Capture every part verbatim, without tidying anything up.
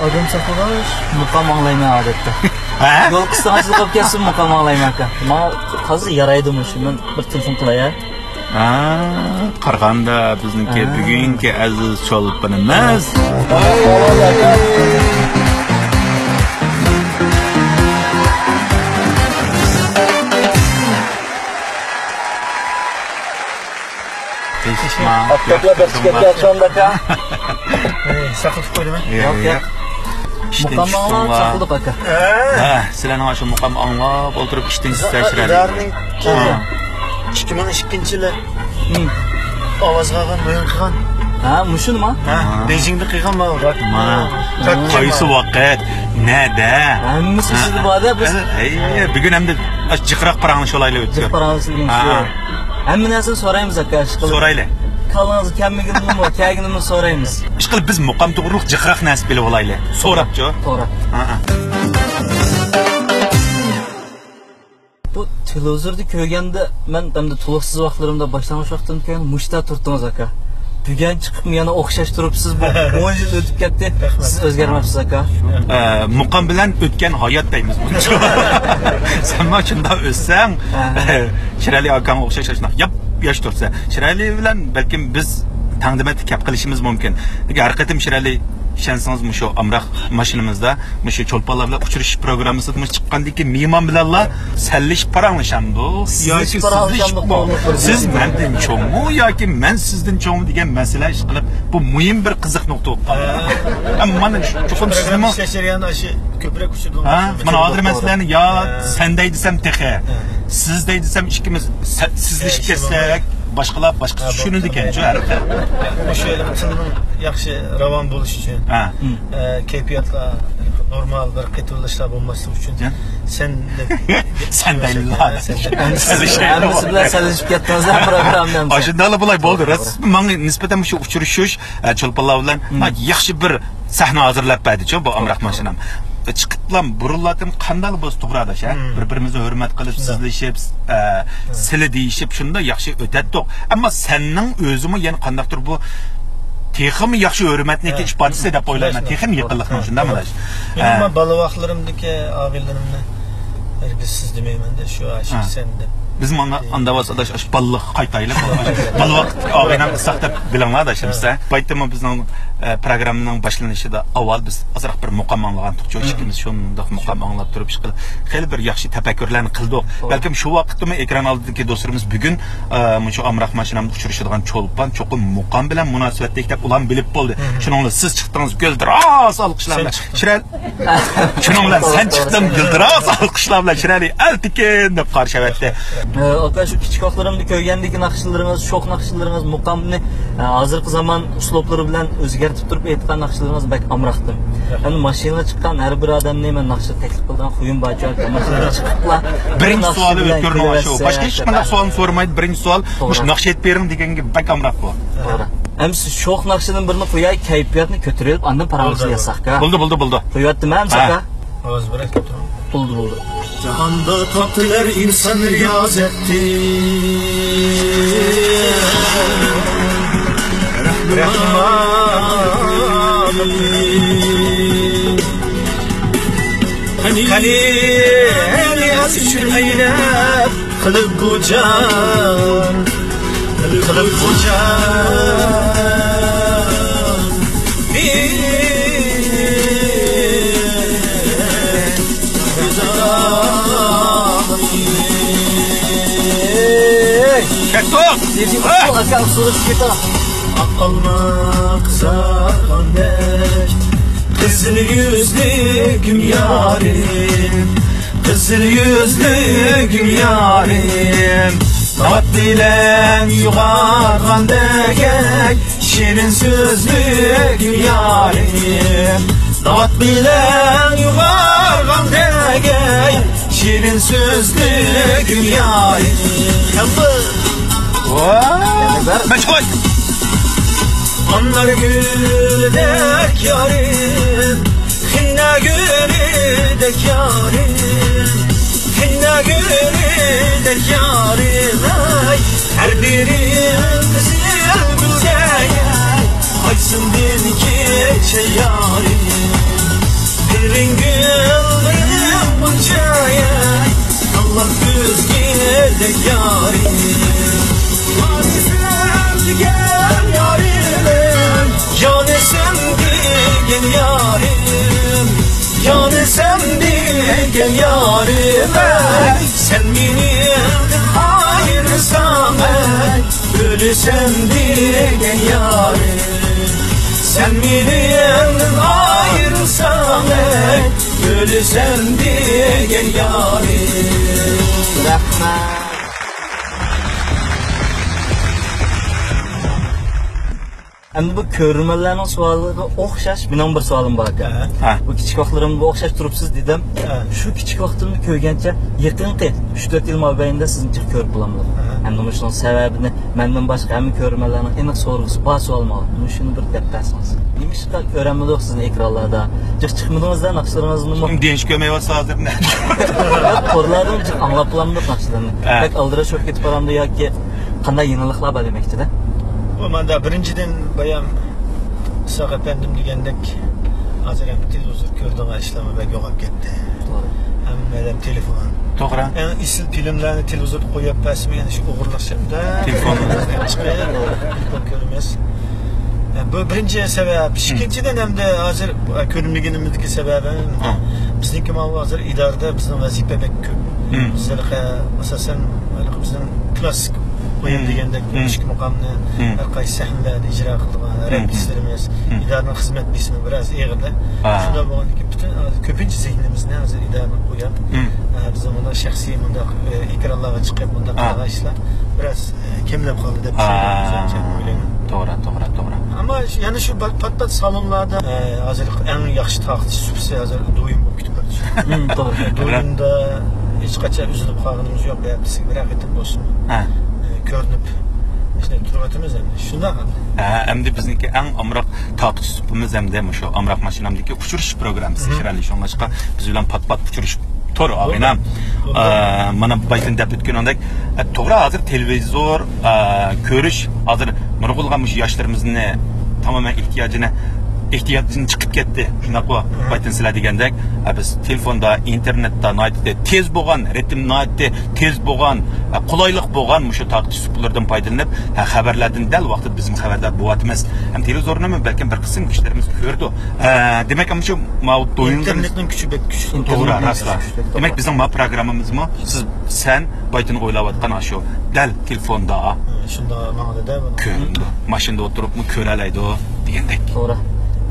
ئادەم ساقلىغاچ، مۇقام ئاڭلايمەن ئادەتتە. ھە؟ يول قىستاڭچىلىق بولۇپ كەتسۇن، مۇقام ئاڭلايمەن ئاكا. ماڭا تازا يارايدۇ مۇشۇ. مەن بىر تېلېفون قىلاي ھە. ھە، قارىغاندا بىزنىڭكى ھە. بۈگۈنكى ئەزىز چولپىنىمىز. ئاپتاپلار بېسىپ كەتكەن سوڭدا ئاكا. ساقلىتىپ قويدىمەن. ياق، ياق. مۇقامنى ئاڭلاپ ساقلىدۇق ئاكا. ھە، سىلەرنىڭ شۇ مۇقام ئاڭلاپ ئولتۇرۇپ ئىشتىن چۈشسە چىرايلىق. ئىككى مىڭ ئىككىنچى يىلى ئاۋازغا ئالغان، مۇيۇن قىلغان. ھە، مۇشۇنىما؟ ھە، بېيجىڭدا قىلغان ماۋۇ. مانا. قايسى ۋاقىت؟ نەدە؟ ھەممىسى سىزدە بار-دە، بىز. ھەي، بۈگۈن ئەمدى جىقراق پاراڭلىشىۋالايلى ئۆتكۈر. جىق پاراڭلىشىۋالايلى. ھە. ھەممە نەرسىنى سورايمىز ئاكا، ئىشقىلىپ. سورايلى. كاللىڭىزغا كەلمىگىنىمۇ، كەلگىنىمۇ سورايمىز. ئىشقىلىپ بىز مۇقام توغرۇلۇق جىقراق نەرسە بىلىۋالايلى. سوراپچۇ؟ سوراپ. ھە، ھە. بۇ تېلېۋىزوردا كۆرگەندە، مەن ئەمدى تولۇقسىز ۋاقىتلىرىمدا باشلانغۇچ ۋاقتىمدا كۆرگەندە مۇشتا تۇرتتىڭىز ئاكا. بۈگۈن چىقىپمۇ يەنە ئوخشاش تۇرۇپسىز، بۇ ئون يىل ئۆتۈپ كەتتى. رەھمەت. سىز ئۆزگەرمەپسىز ئاكا. ئە، مۇقام بىلەن ئۆتكەن ھايات دەيمىز بۇنچە. سەنمۇ شۇنداق ئۆتسەڭ، ھە. شىرئەلى ئاكاڭغا ئوخشاش شۇنداق ياپ ياش تۇرسا. شىرئەلى بىلەن بەلكىم بىز تەڭدىمەتتە كەپ قېلىشىمىز مۇمكىن. لېكىن ھەر قېتىم شىرئەلى، ئىشەنسىڭىز، مۇشۇ ئامراق ماشىنىمىزدا مۇشۇ چولپانلار بىلەن ئۇچرىشىش پروگراممىسىدا مۇشۇ چىققاندىن كېيىن مېھمان بىلەنلا سەنلىشىپ پاراڭلىشامدۇق ياكى سىزلىشىپ پاراڭلىشامدۇق، سىز مەندىن چوڭمۇ ياكى مەن سىزدىن چوڭمۇ دېگەن مەسىلە ئىشقىلىپ، بۇ مۇھىم بىر قىزىق نۇقتا بولۇپ قالدى. ئەمما مانا چوقۇم سىزنىمۇ ئىشلەش جەريانىدا ئاشۇ كۆپرەك ئۇچىدىغان ھە، مانا ھازىر مەن سىلەرنى يا سەن دەي دېسەم تېخى، سىز دەي دېسەم ئىككىمىز سىزلىشىپ كەتسەك، باشقىلار باشقىچە چۈشىنىدىكەنچۇ ھەر خىل. مۇشۇ تىلنىڭ ياخشى راۋان بولۇشى ئۈچۈن، ھە. ئە، كەيپىياتلار نورمال بىر قېتىۋېلىشلار بولماسلىقى ئۈچۈن سەن دەپ سەن دەيلا. ھەممىسى بىلەن سەنلىشىپ كەتتىڭىز ھەم پروگراممىنى. ئاشۇنداقلا بولاي بولدى. راست ماڭا نىسبەتەن مۇشۇ ئۇچرىشىش، ئە، چولپانلار بىلەن ياخشى بىر سەھنە ھازىرلاپ بەردىچۇ بۇ ئامراق ماشىنام. چىقىپلا بۇرۇنلاردىن قانداق بولسا توغرا ئاداش ھە؟ بىر بىرىمىزنى ھۆرمەت قىلىپ سىزلىشىپ، ئە، سىلى دېيىشىپ شۇنداق ياخشى ئۆتەتتۇق. ئەمما سەننىڭ ئۆزىمۇ يەنە قانداقتۇر بۇ تېخىمۇ ياخشى ھۆرمەتنىڭكى ئىپادىسى دەپ ئويلايمەن. تېخىمۇ يېقىنلىقنىڭ شۇنداقمۇ ئاداش؟ مېنىڭ بالىۋاقلىرىمدىكى ئاغىنىلىرىمنى ھەرگىز سىز دېمەيمەن-دە، شۇ ئاشۇ سەن دەپ. بىز مانا ئانداۋاس ئاداش ئاشۇ بالىلىققا قايتايلى. بالىۋاقىتتىكى ئاغىنەم قىلساق دەپ بىلىڭلار ئاداش ئەمىسە. بايىتتىمۇ بىزنىڭ، ئە، پروگراممىنىڭ باشلىنىشىدا ئاۋۋال بىز ئازراق بىر مۇقام ئاڭلىغانتۇقچۇ، ئىككىمىز شۇنداق مۇقام ئاڭلاپ تۇرۇپ ئىشقىلىپ خېلى بىر ياخشى تەپەككۇرلەرنى قىلدۇق. بەلكىم شۇ ۋاقىتتىمۇ ئېكران ئالدىدىكى دوستلىرىمىز بۈگۈن، ئە، مۇشۇ ئامراق ماشىنامدا ئۇچرىشىدىغان چولپان چوقۇم مۇقام بىلەن مۇناسىۋەتلىك دەپ ئۇلارمۇ بىلىپ بولدى. شۇنىڭ بىلەن سىز چىقتىڭىز گۈلدۈراس ئالقىشلار بىلەن. شىرەل شۇنىڭ بىلەن سەن چىقتىڭ، گۈلدۈراس ئالقىشلار بىلەن شىرەلى ئەلتىكىن دەپ قارشى ئەۋەتتى. ئە، ئاكا، شۇ كىچىك ۋاقىتلىرىمدا كۆرگەندىكى ناخشىلىرىڭىز، شوخ ناخشىلىرىڭىز، مۇقامنى، ئە، ھازىرقى زامان ئۇسلۇبلىرى بىلەن ئۆزگەرتىپ تۇرۇپ ئېيتقان ناخشىلىرىڭىز بەك ئامراقتىم. ئەمدى ماشىنىغا چىققان ھەر بىر ئادەمنى مەن ناخشا تەكلىپ قىلىدىغان خۇيۇم بارچۇ، ئاكا، ماشىنىغا چىقىپلا بىرىنچى سوئالى ئۆتكۈر ماڭا شۇ. باشقا ھېچقانداق سوئالنى سورىمايدۇ. بىرىنچى سوئال، مۇشۇ ناخشا ئېيتىپ بېرىڭ دېگەنگە بەك ئامراق بۇ. توغرا. ئەمسە شوخ ناخشىدىن بىرنى قوياي، كەيپىياتنى كۆتۈرۈپ، ئاندىن پاراڭلىشىپ يازساقكا. بولدى، بولدى، بولدى. قويۇۋەتتىم ئەمسە ئاكا. ئاۋاز بېرەي، كۆتۈرۈڭ. بولدى، بولدى. جاھاندا تاپتىلەر ئىنسان رىيازەتتىن رەھنۇما. قېنى، قېنى ئەل ئۈچۈن ئەيلەپ قىلىپ بۇ جان، قىلىپ بۇ جان. كەتتۇق. ئاق ئالما قىزارغاندەك قىزىل يۈزلۈكۈم يارىم، قىزىل يۈزلۈكۈم يارىم، ئاددىيلەم يوغانغاندەك شېرىن سۆزلۈكۈم يارىم، داۋات بىلەن يۇغارغان دەگەي، شېرىن سۆزلۈك يارىم. ئانار گۈلدەك يارىم، خېنە گۈلىدەك يارىم، خېنە گۈلىدەك يارىم، ئەي، ھەر بىرىڭ قىزىل گۈلدەك، ئايسىندىن كېچە يارىم، بىرىڭ گۈللىرىم مۇنچە، ئەي، ئاللا كۆزگىدەك يارىم. يارى سەن دېگەن يارىم، يارى سەن دېگەن يارىم، يارى سەن دېگەن يارىم، سەن مېنى ئايرىساڭ، ئۆلىسەن دېگەن يارىم، سەن مېنى ئايرىساڭ، ئۆلىسەن دېگەن يارىم. رەھمەت. ئەمدى بۇ كۆرۈرمەنلەرنىڭ سوئالىغا ئوخشاش مېنىڭ بىر سوئالىم بار ئاكا. ھە. ھە. بۇ كىچىك ۋاقىتلىرىمدا ئوخشاش تۇرۇپسىز دېدىم. ھە. شۇ كىچىك ۋاقتىمدا كۆرگەنچە يېقىنقى ئۈچ تۆت يىل مابەينىدە سىزنى جىق كۆرۈپ بولامدۇ؟ ھە. ئەمدى مۇشۇنىڭ سەۋەبىنى مەندىن باشقا ھەممە كۆرۈرمەنلەرنىڭ ئېنىق سورىغۇسى بار سوئال ماڭا. مۇشۇنى بىر دەپ بەرسىڭىز. نېمىشقا كۆرەلمىدۇق سىزنى ئېكرانلاردا؟ جىق چىقمىدىڭىزدا ناخشىلىرىڭىزنىمۇ. كىم دېيىش كۆرمەيۋاتسا ھازىر. تورلاردىن جىق ئاڭلاپ قالامدۇق ناخشىلىرىنى. ھە. بەك ئالدىراش بولۇپ كېتىپ قالامدۇ ياكى قانداق يېڭىلىقلار بار دېمەكچىدە؟ بۇ ماندا بىرىنچىدىن بايام ئىسھاق ئەپەندىم دېگەندەك ھازىر ھەم تېلېۋىزور كۆرىدىغان ئىشلارمۇ بەك يوقاپ كەتتى. توغرا. ھەممە ئادەم تېلېفون. توغرا. ئەڭ ئېسىل فىلىملەرنى تېلېۋىزوردا قويۇپ بەرسىمۇ يەنە شۇ ئوغرىلىق شەمدە. تېلېفون. تېلېفون كۆرىمىز. بۇ بىرىنچى سەۋەب. ئىككىنچىدىن ھەمدە ھازىر كۆرۈنمىگىنىمىزدىكى سەۋەبى ھە. بىزنىڭكى ماۋۇ ھازىر ئىدارىدە بىزنىڭ ۋەزىپە بەك كۆپ. مم. بىز ھېلىقى ئاساسەن ھېلىقى بىزنىڭ كلاسسىك ئويۇن مم. دېگەندەك مم. ئىككى مۇقامنى مم. ھەر قايسى سەھنىلەردە ئىجرا قىلىدىغان مم. رەپىسلىرىمىز، مم. ئىدارىنىڭ خىزمەت بېسىمى بىراز ئېغىردە. ھە. شۇنداق بولغاندىكىن پۈتۈن كۆپىنچە زېھنىمىزنى ھازىر ئىدارىگە قويۇپ، مم. بىزنىڭ مۇنداق شەخسىي مۇنداق ئېكرانلارغا چىقىپ مۇنداق ھە. قىلغان ئىشلار بىراز كەملەپ قالدى دەپ ھە. ئويلايمەن. توغرا، توغرا، توغرا. ئەمما يەنە شۇ پات-، پات-پات سالونلاردا ھازىر ئەڭ ياخشى تارقىتىش سۇپىسى ھازىر دويىن بولۇپ كېتىپ بارىدۇ. مم، توغرا. دويىندا ھېچقاچان ئۈزۈلۈپ قالغىنىمىز يوق، ھەپتىسىگە بىرەر قېتىم بولسىمۇ ھە. كۆرۈنۈپ، شۇنداق تۇرۇۋاتىمىز ئەمدى. شۇنداق ئەمدى. ھە، ئەمدى بىزنىڭكى ئەڭ ئامراق تارقىتىش سۇپىمىز ئەمدى مۇشۇ ئامراق ماشىنامدىكى ئۇچرىشىش پروگراممىسى مم. شىرئەلى. شۇڭلاشقا بىز بىلەن پات-پات ئۇچرىشىپ تۇر، ئاغىنەم. بولدى. ئە، مانا بايتىن دەپ ئۆتكىنىڭدەك، ئە، توغرا، ھازىر تېلېۋىزور، ئە، كۆرۈش ھازىر نۇرغۇنلىغان مۇشۇ ياشلىرىمىزنى تامامەن ئېھتىياجىنى، ئېھتىياجدىن چىقىپ كەتتى. شۇنداققۇ؟ مم. بايتىن سىلەر دېگەندەك، ئە، بىز تېلېفوندا، ئىنتېرنېتتا ناھايىتى تېز بولغان، رىتىم ناھايىتى تېز بولغان، ئە، قولايلىق بولغان مۇشۇ تارقىتىش سۇپىلىرىدىن پايدىلىنىپ، ھە، خەۋەرلەردىن دەل ۋاقتىدا بىزمۇ خەۋەردار بولۇۋاتىمىز. ھەم تېلېۋىزورنىمۇ بەلكىم بىر قىسىم كىشىلىرىمىز كۆرىدۇ. ئە، دېمەك، مۇشۇ ماۋۇ دويۇنغا ئىنتېرنېتنىڭ كۈچى بەك كۈچلۈك. توغرا، راست. دېمەك، بىزنىڭ ما پروگراممىمىزمۇ سىز، سەن بايتىن ئويلاۋاتقان ئاشۇ دەل تېلېفوندا شۇنداق ماڭىدۇ-دە بۇ. كۆرۈنىدۇ. ماشىنىدا ئولتۇرۇپمۇ كۆرەلەيدۇ دېگەندەك. توغرا.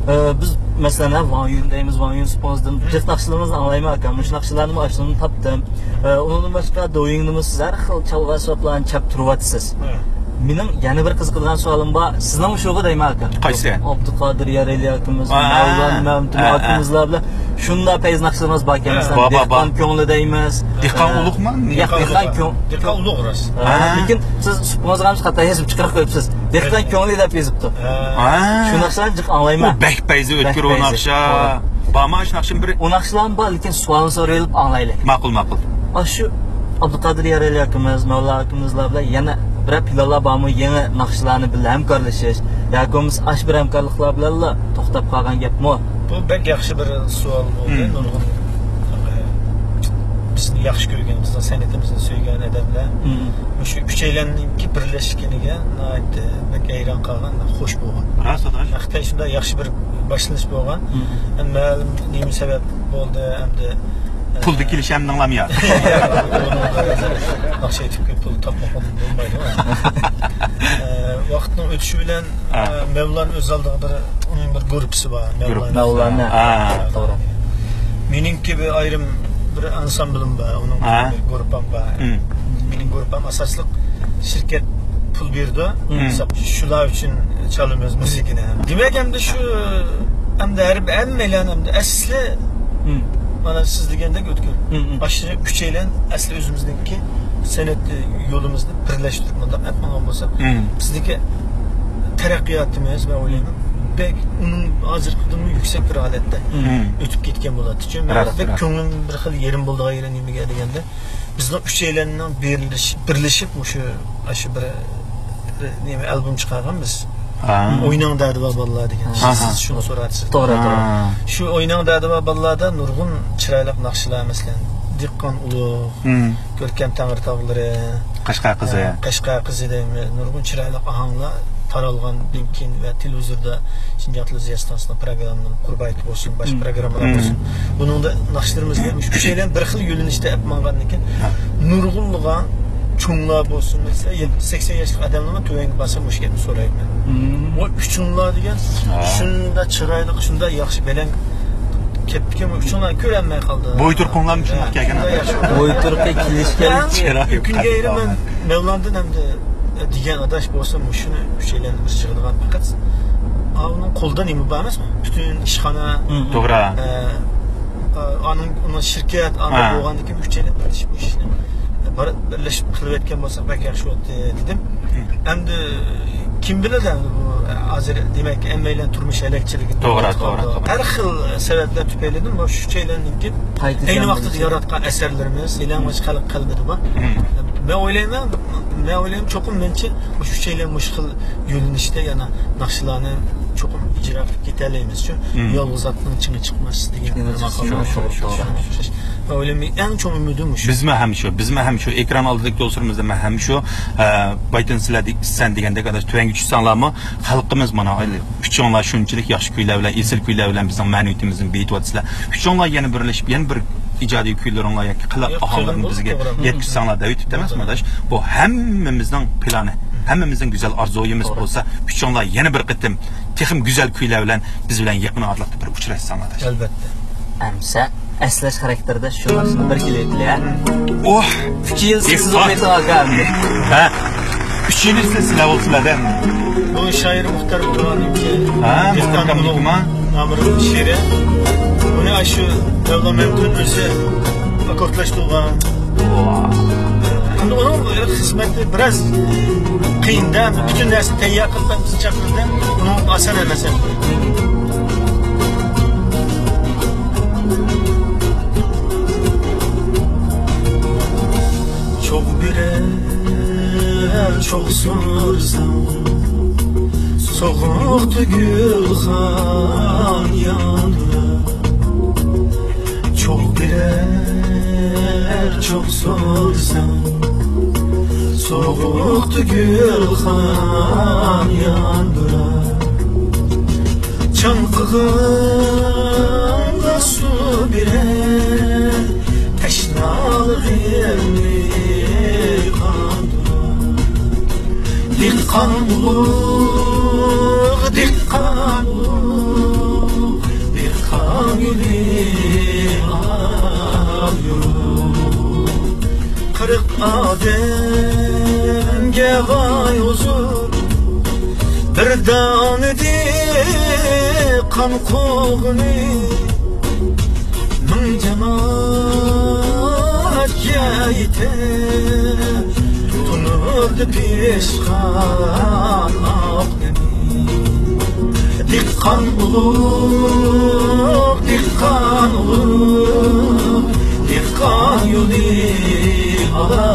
ئە، بىز، مەسىلەن، ھە، ۋاڭ يۈن دەيمىز، ۋاڭ يۈن سۇپىڭىزدىن جىق ناخشىلىرىڭىزنى ئاڭلايمەن ئاكا. مۇشۇ ناخشىلارنىمۇ ئاشۇنى تاپتىم. ئە، ئۇنىڭدىن باشقا دويىڭدىمۇ سىز ھەر خىل چالغۇ ئەسۋابلارنى چاپ تۇرۇۋاتىسىز. ھە. مېنىڭ يەنە بىر قىزىقىدىغان سوئالىم بار. سىزنىڭ شۇغۇ دەيمەن ئاكا. قايسى؟ ئابدۇقادىر يارەلى ئاكىمىز، ھە، مەۋلان مەمتىم ھە، ھە. ئاكىمىزلار بىلەن شۇنداق پەيز ناخشىلىرىڭىز باركەن. ھە. مەسىلەن، بار، بار، بار. دېھقان كۆڭلى دەيمىز. دېھقان ھە. ئۇلۇغمۇ؟ ياق، دېھقان دېھقان ئۇلۇغ. كۆڭ-، دېھقان ئۇلۇغ راست. ھە، ھە. لېكىن سىز سۇپىڭىزغا خاتا يېزىپ چىقىرىپ قويۇپسىز. دېھقان ھە. كۆڭلى دەپ يېزىپتۇ. ھە. ھە. شۇ ناخشىلارنى جىق ئاڭلايمەن. ئۇ بەك پەيزى بەك ئۆتكۈر ئۇ پەيزى. ناخشا. توغرا. بارمۇ ئاشۇ ناخشىنىڭ بىرى؟ ئۇ ناخشىلارمۇ بار، لېكىن سوئالنى سوراۋېلىپ ئاڭلايلى. ماقۇل، ماقۇل. ئاشۇ ئابدۇقادىر يارەلى ئاكىمىز، مەۋلا ئاكىمىزلار بىلەن يەنە بىرەر پىلانلار بارمۇ؟ يېڭى ناخشىلارنى بىللە ھەمكارلىشىش ياكى بولمىسا ئاشۇ بىر ھەمكارلىقلار بىلەنلا توختاپ قالغان گەپمۇ؟ بۇ بەك ياخشى بىر سوئال بولدى. مم. نۇرغۇن، ئە، بىزنى ياخشى كۆرگەن، بىزنىڭ سەنئىتىمىزنى سۆيگەن ئادەملەر مم. مۇشۇ ئۈچەيلەننىڭكى بىرلەشكىنىگە ناھايىتى بەك ھەيران قالغان، خوش بولغان. راست، ئاداش. خىتاي شۇنداق ياخشى بىر باشلىنىش بولغان. مم. ئەمما مەلۇم نېمە سەۋەب بولدى، ئەمدى پۇلدا كېلىشەمدىڭلارمۇ يا؟ ياق، ناخشا ئېيتىپ كۆپ پۇل تاپمىغان بولمايدۇ. ئە، ۋاقىتنىڭ ئۆتۈشى بىلەن، ھە. ئە، مەۋلان ئۆز ئالدىغا بىر، ئۇنىڭ بىر گۇرۇپپىسى بار. گۇرۇپپا. مەۋلان. ھە، توغرا. مېنىڭكى بىر ئايرىم بىر ئانسامبىلىم بار، ئۇنىڭ ھە. بىر گۇرۇپپام بار. مم. مېنىڭ گۇرۇپپام ئاساسلىق شىركەت پۇل بېرىدۇ. مم. شۇلار ئۈچۈن چالىمىز مۇزىكىنى. دېمەك، ئەمدى شۇ ئەمدى ھەر، ھەممەيلەن ئەمدى ئەسلى مم. مانا سىز دېگەندەك ئۆتكۈر. مم، مم. ئاشۇ ئۈچەيلەن ئەسلى ئۆزىمىزنىڭكى سەنئەت يولىمىزنى بىرلەشتۈرۈپ مۇنداق ئەپ ماڭغان بولساق، مم. بىزنىڭكى تەرەققىياتىمىز، مەن ئويلايمەن، بەك ئۇنىڭ ھازىرقىدىنمۇ يۈكسەك بىر ھالەتتە مم. ئۆتۈپ كەتكەن بولاتتى. چۈنكى مەن راست، بەك راست. كۆڭلۈم بىر خىل يېرىم بولىدىغان يېرى نېمىگە دېگەندە، بىزنىڭ ئۈچەيلەننىڭ بېرىلىش-، بىرلىشىپ مۇشۇ، ئاشۇ بىر، بىر نېمە ئالبوم چىقارغان بىز. ھا. ئويناڭ دەدىۋا بالىلار دېگەن. ھا، ھا. سىز شۇنى سورادىسىز. توغرا، توغرا. ھا. شۇ ئويناڭ دەدىۋا بالىلاردا نۇرغۇن چىرايلىق ناخشىلار، مەسىلەن، دېھقان ئۇلۇغ، مم. كۆركەم تەڭرىتاغلىرى، قەشقەر قىزى. ھە، قەشقەر قىزى دەيمەن. نۇرغۇن چىرايلىق ئاھاڭلار تارالغاندىن كېيىن ۋە تېلېۋىزوردا شىنجاڭ تېلېۋىزىيە ئىستانسىسىنىڭ پروگراممىلىرى، قۇربايىت بولسۇن، باشقا مم. پروگراممىلار مم. بولسۇن. بۇنىڭدا ناخشىلىرىمىز ئۈچەيلەن بىر خىل يۆنىلىشتە ئەپ ماڭغاندىن كېيىن ھە. نۇرغۇنلىغان چوڭلار بولسۇن، مەسىلەن، يەتمىش، سەكسەن ياشلىق ئادەملەرمۇ تۆۋەنگە بارسا مۇشۇ گەپنى سورايمەن. مم. ۋاي، ئۈچۈڭلار دېگەن ھە. شۇنداق چىرايلىق، شۇنداق ياخشى بەلەن كەپتىكەن، ئۇچۇڭلار كۆرەلمەي قالدى. بوي تۇرقۇڭلارمۇ شۇنداق كەلگەن شۇنداق ئادەم. ياخشى. بوي تۇرقى كېلىشكەن. ئەڭ ئۆكۈنگەن يېرى مەن مەۋلاندىن ئەمدى دېگەن ئاداش بولسا مۇشۇنى ئۈچەيلەننى بىر يىغىدىغان پەقەت ئۇنىڭ قولىدا نېمە بار ئەمەسمۇ؟ پۈتۈن ئىشخانا، مم. توغرا. ئە، ئە، ئانىڭ، ئۇنىڭ شىركەت، ئانىڭ ھە. بولغاندىن كېيىن ئۈچەيلەن بىرلىشىپ بۇ ئىشنى بىر-، بىرلىشىپ قىلىۋەتكەن بولساق بەك ياخشى بولاتتى دېدىم. مم. ئەمدى كىم بىلىدۇ ئەمدى بۇ ھازىر دېمەك ھەممەيلەن تۇرمۇش ھەلەكچىلىكىدە توغرا، بولۇۋاتقان توغرا، بۇ توغرا. ھەر خىل سەۋەبلەر تۈپەيلىدىن مۇشۇ ئۈچەيلەننىڭكى قايتا ئەينى ۋاقتىدا ياراتقان ئەسەرلىرىمىز يالىڭاچ خەلق قەلبىدە بار. مم. مەن ئويلايمەن، مەن ئويلايمەن، چوقۇم مېنىڭچە مۇشۇ ئۈچەيلەن مۇشۇ خىل يۆنىلىشتە يەنە ناخشىلارنى چوقۇم ئىجرا قىلىپ كېتەلەيمىز شۇ. مم. يالغۇز ئاتنىڭ چىڭى چىقماس دېگەن بىر ماقال بار. توغرا، توغرا. مەن ئويلايمەن، ئەڭ چوڭ ئۈمىدىم مۇشۇ. بىزمۇ ھەم شۇ، بىزمۇ ھەم شۇ. ئېكران ئالدىدىكى دوستلىرىمىزدا مەن ھەم شۇ. ئە، بايتىن سىلەر دېگ-، سەن دېگەندەك، ئاداش، تۆۋەنگە چۈشسەڭلارمۇ، خەلقىمىز مانا، ئايلى، ئۈچۈڭلار شۇنچىلىك ياخشى كۈيلەر بىلەن، ئېسىل كۈيلەر بىلەن بىزنىڭ مەنىۋىيىتىمىزنى بېيىتىۋاتىسىلەر. ئۈچۈڭلار يەنە بىرلىشىپ، يەنە بىر ئىجادىي كۈيلىرىڭلار ياكى خەلق ئاھاڭلىرىنى بىزگە يەتكۈزسەڭلار دەۋېتىپتۇ ئەمەسمۇ، ئاداش؟ بۇ ھەممىمىزنىڭ پىلانى، ھەممىمىزنىڭ گۈزەل ئارزۇيىمىز بولسا، ئۈچۈڭلار يەنە بىر قېتىم تېخىمۇ گۈزەل كۈيلەر بىلەن بىز بىلەن يېقىن ئارىلىقتا بىر ئۇچراشساڭلار، ئاداش. ئەلۋەتتە. ئەمسە ئەسلەش خاراكتېرىدە شۇ ناخشىنى بىر كېلىۋېتىلى، ھە؟ ئوھ! ئۈچ يىل سىز ئوقۇيسىڭىز، ئاكا، ئەمدى. ھە؟ ئۈچ يىل سىز سىلەر بولسىلەر، ھە؟ بۇ شائىر مۇختار بۇرھاننىڭكى ھە، دېھقان مۇختار بۇلۇڭ ناملىق شېئىرى. بۇنى ئاشۇ دەۋلا مەمتىمىن ئۆزى ئاككوردلاشتۇرغان. ۋاھ. ئەمدى ئۇنىڭ خىزمىتى بىراز قىيىن-دە، پۈتۈن نەرسىنى تەييار قىلىپ بىزنى چاقىردى. ئۇنىڭ ئاسان ئەمەس ئەمدى. چوغ بېرەر، چوغ سورىساڭ، سوغۇقتا گۈلخان ياندۇرار. چوغ بېرەر، چوغ سورىساڭ، سوغۇقتا گۈلخان ياندۇرار. چاڭقىغاندا سۇ بېرەر، تەشنالىقىمنى قاندۇرار. دېھقان ئۇلۇغ، دېھقان ئۇلۇغ، دېھقان گۈلى ئايۇ. قىرىق ئادەمگە ۋاي ھۇزۇر، بىر دانە دېھقان قوغۇنى. مىڭ جامائەت يەيدۇ تونۇردا پىشقان ئاق نېنى. دېھقان ئۇلۇغ، دېھقان ئۇلۇغ، دېھقان يولى ئالا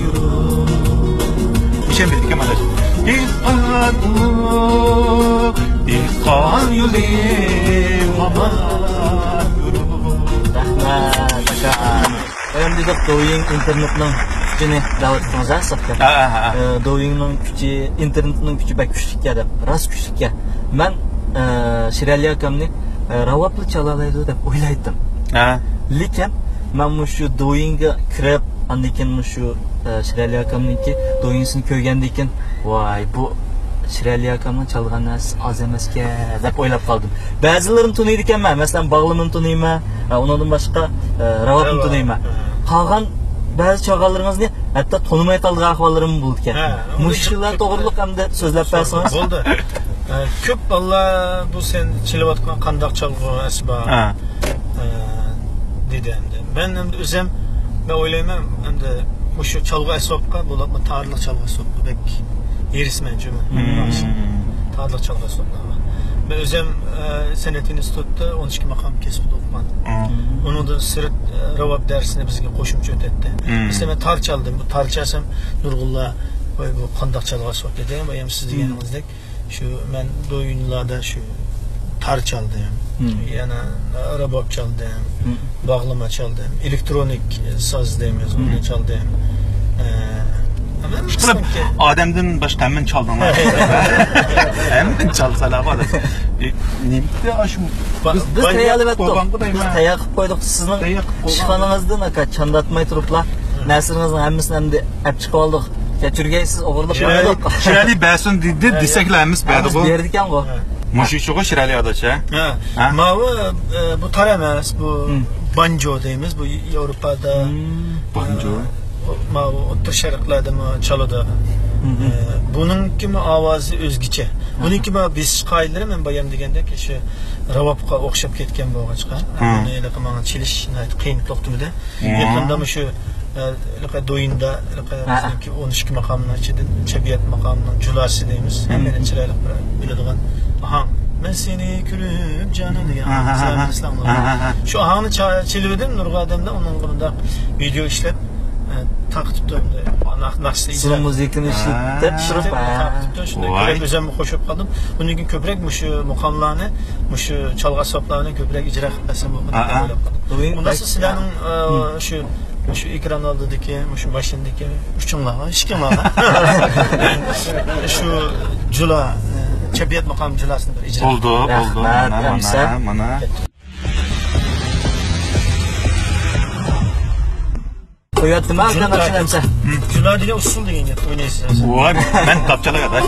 يۈرۈڭ. ئىشەنمىدىكەن مانا. دېھقان ئۇلۇغ، دېھقان يولى ھامان يۈرۈڭ. رەھمەت، ئاكا. ئەمدى دويىڭ ئىنتېرنېتنىڭ كۈچىنى دەۋاتىسىڭىز، ھە، ساختە؟ ھە، ھە، ھە. ئە، دويىڭنىڭ كۈچى، ئىنتېرنېتنىڭ كۈچى بەك كۈچلۈككەن دەپ، راست كۈچلۈككەن. مەن، ئە، شېرەلى ئاكامنى، ئە، راۋابلا چالالايدۇ دەپ ئويلايتتىم. ھە. لېكىن مەن مۇشۇ دويىڭغا كىرىپ، ئاندىن كېيىن مۇشۇ، ئە، شېرەلى ئاكامنىڭكى دويىڭسىنى كۆرگەندىن كېيىن، ۋاي، بۇ شېرەلى ئاكامنىڭ چالغان نەرسىسى ئاز ئەمەسكەن دەپ ئويلاپ قالدىم. بەزىلىرىنى تۇنۇيدىكەنمەن، مەسىلەن، باغلىمىنى تۇنۇيمەن، ھە، ئۇنىڭدىن باشقا، ئە، راۋابنى تۇنۇيمەن. ھە. قالغان بەزى چالغانلىرىڭىزنى ھەتتا تونۇماي قالىدىغان ئەھۋاللىرىممۇ بولىدىكەن. ھە، مۇشۇلار توغرىلىق ئەمدى سۆزلەپ بەرسىڭىز. بولدى. ئە، كۆپ بالىلار بۇ سەن چېلىۋاتقان قانداق چالغۇ ئەسۋاب، ھە، ئە، دېدى ئەمدى. مەن ئەمدى ئۆزۈم، مەن ئويلايمەن، ئەمدى مۇشۇ چالغۇ ئەسۋابقا، بولۇپمۇ تارلىق چالغۇ ئەسۋابقا بەك ھېرىسمەن جۇمۇ. مم. تارلىق چالغۇ ئەسۋابلارغا. مەن ئۆزۈم، ئە، سەنئەت ئىنستىتۇتىدا ئون ئىككى ماقام كەسىپتە ئوقۇغان. مم. ئۇنىڭدىن سىرت، ئە، راۋاب دەرسىنى بىزگە قوشۇمچە ئۆتەتتى. مم. مەسىلەن، مەن تار چالدىم. بۇ تار چالسام، نۇرغۇنلار، ۋاي، بۇ قانداق چالغۇ ئەسۋاب دېدى. ۋاي، ھەم سىز دېگىنىڭىزدەك، شۇ مەن دويۇنلاردا شۇ تار چالدىم. مم. يەنە راباب چالدىم. مم. باغلىما چالدىم. ئېلېكترونىك ساز دەيمىز، ئۇنى، مم، چالدىم. ئە، ھەممە ئىشقىلىپ، قىسمەنكى ئادەمدىن باشقا ھەممىنى چالدىڭلار. ھەممىنى چالسالا بولدى. ئە، نېمىتتى ئاشۇ؟ با-، بىز، بىز بايا تەييارلىۋەتتۇق. قوبانغا دەيمەن. بىز تەييار قىلىپ قويدۇق. سىزنىڭ، تەييار قىلىپ قويغان، ئىشخانىڭىزدىن ئاكا چانداتماي تۇرۇپلا، مم، نەرسىلىرىڭىزنىڭ ھەممىسىنى ئەمدى ئەپ چىقىۋالدۇق. كەچۈرگەيسىز، ئوغرىلىق قىلمىدۇق. چىرايلى بەرسۇن دېدى، ھە، دېسەكلا ھەممىسى بەردىغۇ. ھەممىسى بېرىدىكەنغۇ. ھە. مۇشۇ ئىشىغۇ چىرايلى ئاداش، ھە؟ ھە. ھە؟ ماۋۇ، ئە، بۇ تار ئەمەس، بۇ، مم، بانجو دەيمىز، بۇ ياۋروپادا. مم. بانجو. ئە، ماۋۇ ئوتتۇرا شەرقلەردىمۇ چالىدۇ. مم. ئە، بۇنىڭكىمۇ ئاۋازى ئۆزگىچە. ھە. بۇنىڭكىمۇ بېسىش قائىدىلىرى مەن بايام دېگەندەك شۇ راۋابقا ئوخشاپ كەتكەن بولغاچقا، ھە، بۇنى ھېلىقى ماڭا چېلىش ناھايىتى قىيىن توختىمىدى. مم. يېقىندا مۇشۇ، ئە، ھېلىقى دويىندا، ھېلىقى، ھە، بىزنىڭكى ئون ئىككى ماقامنىڭ ئىچىدىن چەببىيات ماقامىنىڭ جۇلاسى دەيمىز. مم. ھەممىدىن چىرايلىق بىر بىلىدىغان ئاھاڭ. مەن سېنى كۆرۈپ جانان دېگەن، ھە، ھە، ھە، سىلەر ھە، بىلىسىلەر، ھە، ھە، ھە، شۇ ئاھاڭنى چا-، چېلىۋىدىم. نۇرغۇن ئادەمدە ئۇنىڭغا مۇنداق ۋىدېئو ئىشلەپ، ئە، تارقىتىپتۇ. ئۇندا ناخ-، ناخشىسى سولو ئىجرا، مۇزىكىنى ئىشلىتىپ، ھە، چىقىرىپ، ھە، تارقىتىپتۇ. شۇنداق، ۋاي، كۆرۈپ ئۆزۈممۇ خوش بولۇپ قالدىم. بۇنىڭدىن كېيىن كۆپرەك مۇشۇ مۇقاملارنى، مۇشۇ چالغۇ ئەسۋابلارنى كۆپرەك ئىجرا قىلىپ بەرسەم بولغۇدەك، ھە، ھە، دەپ ئويلاپ قالدىم. ئۇنداق بولسا سىلەرنىڭ، ئە، مم، شۇ، شۇ ئېكران ئالدىدىكى مۇشۇ ماشىنىدىكى ئۇچۇڭلارغا، ئىشىكىڭلارغا شۇ جۇلا، ئە، چەببىيات ماقامى جۇلاسىنى بىر ئىجرا قىلىڭ. بولدى، بولدى. رەھمەت، مانا، ئەمىسە، مانا، مانا. قويۇۋەتتىم، ھە، جۇلا، ئاكا، ناخشىنى ئەمىسە. جۇلا دېگەن ئۇسسۇل دېگەن گەپ، ئوينايسىز ھازىر. ۋاي، مەن تاپچالا ئاداش.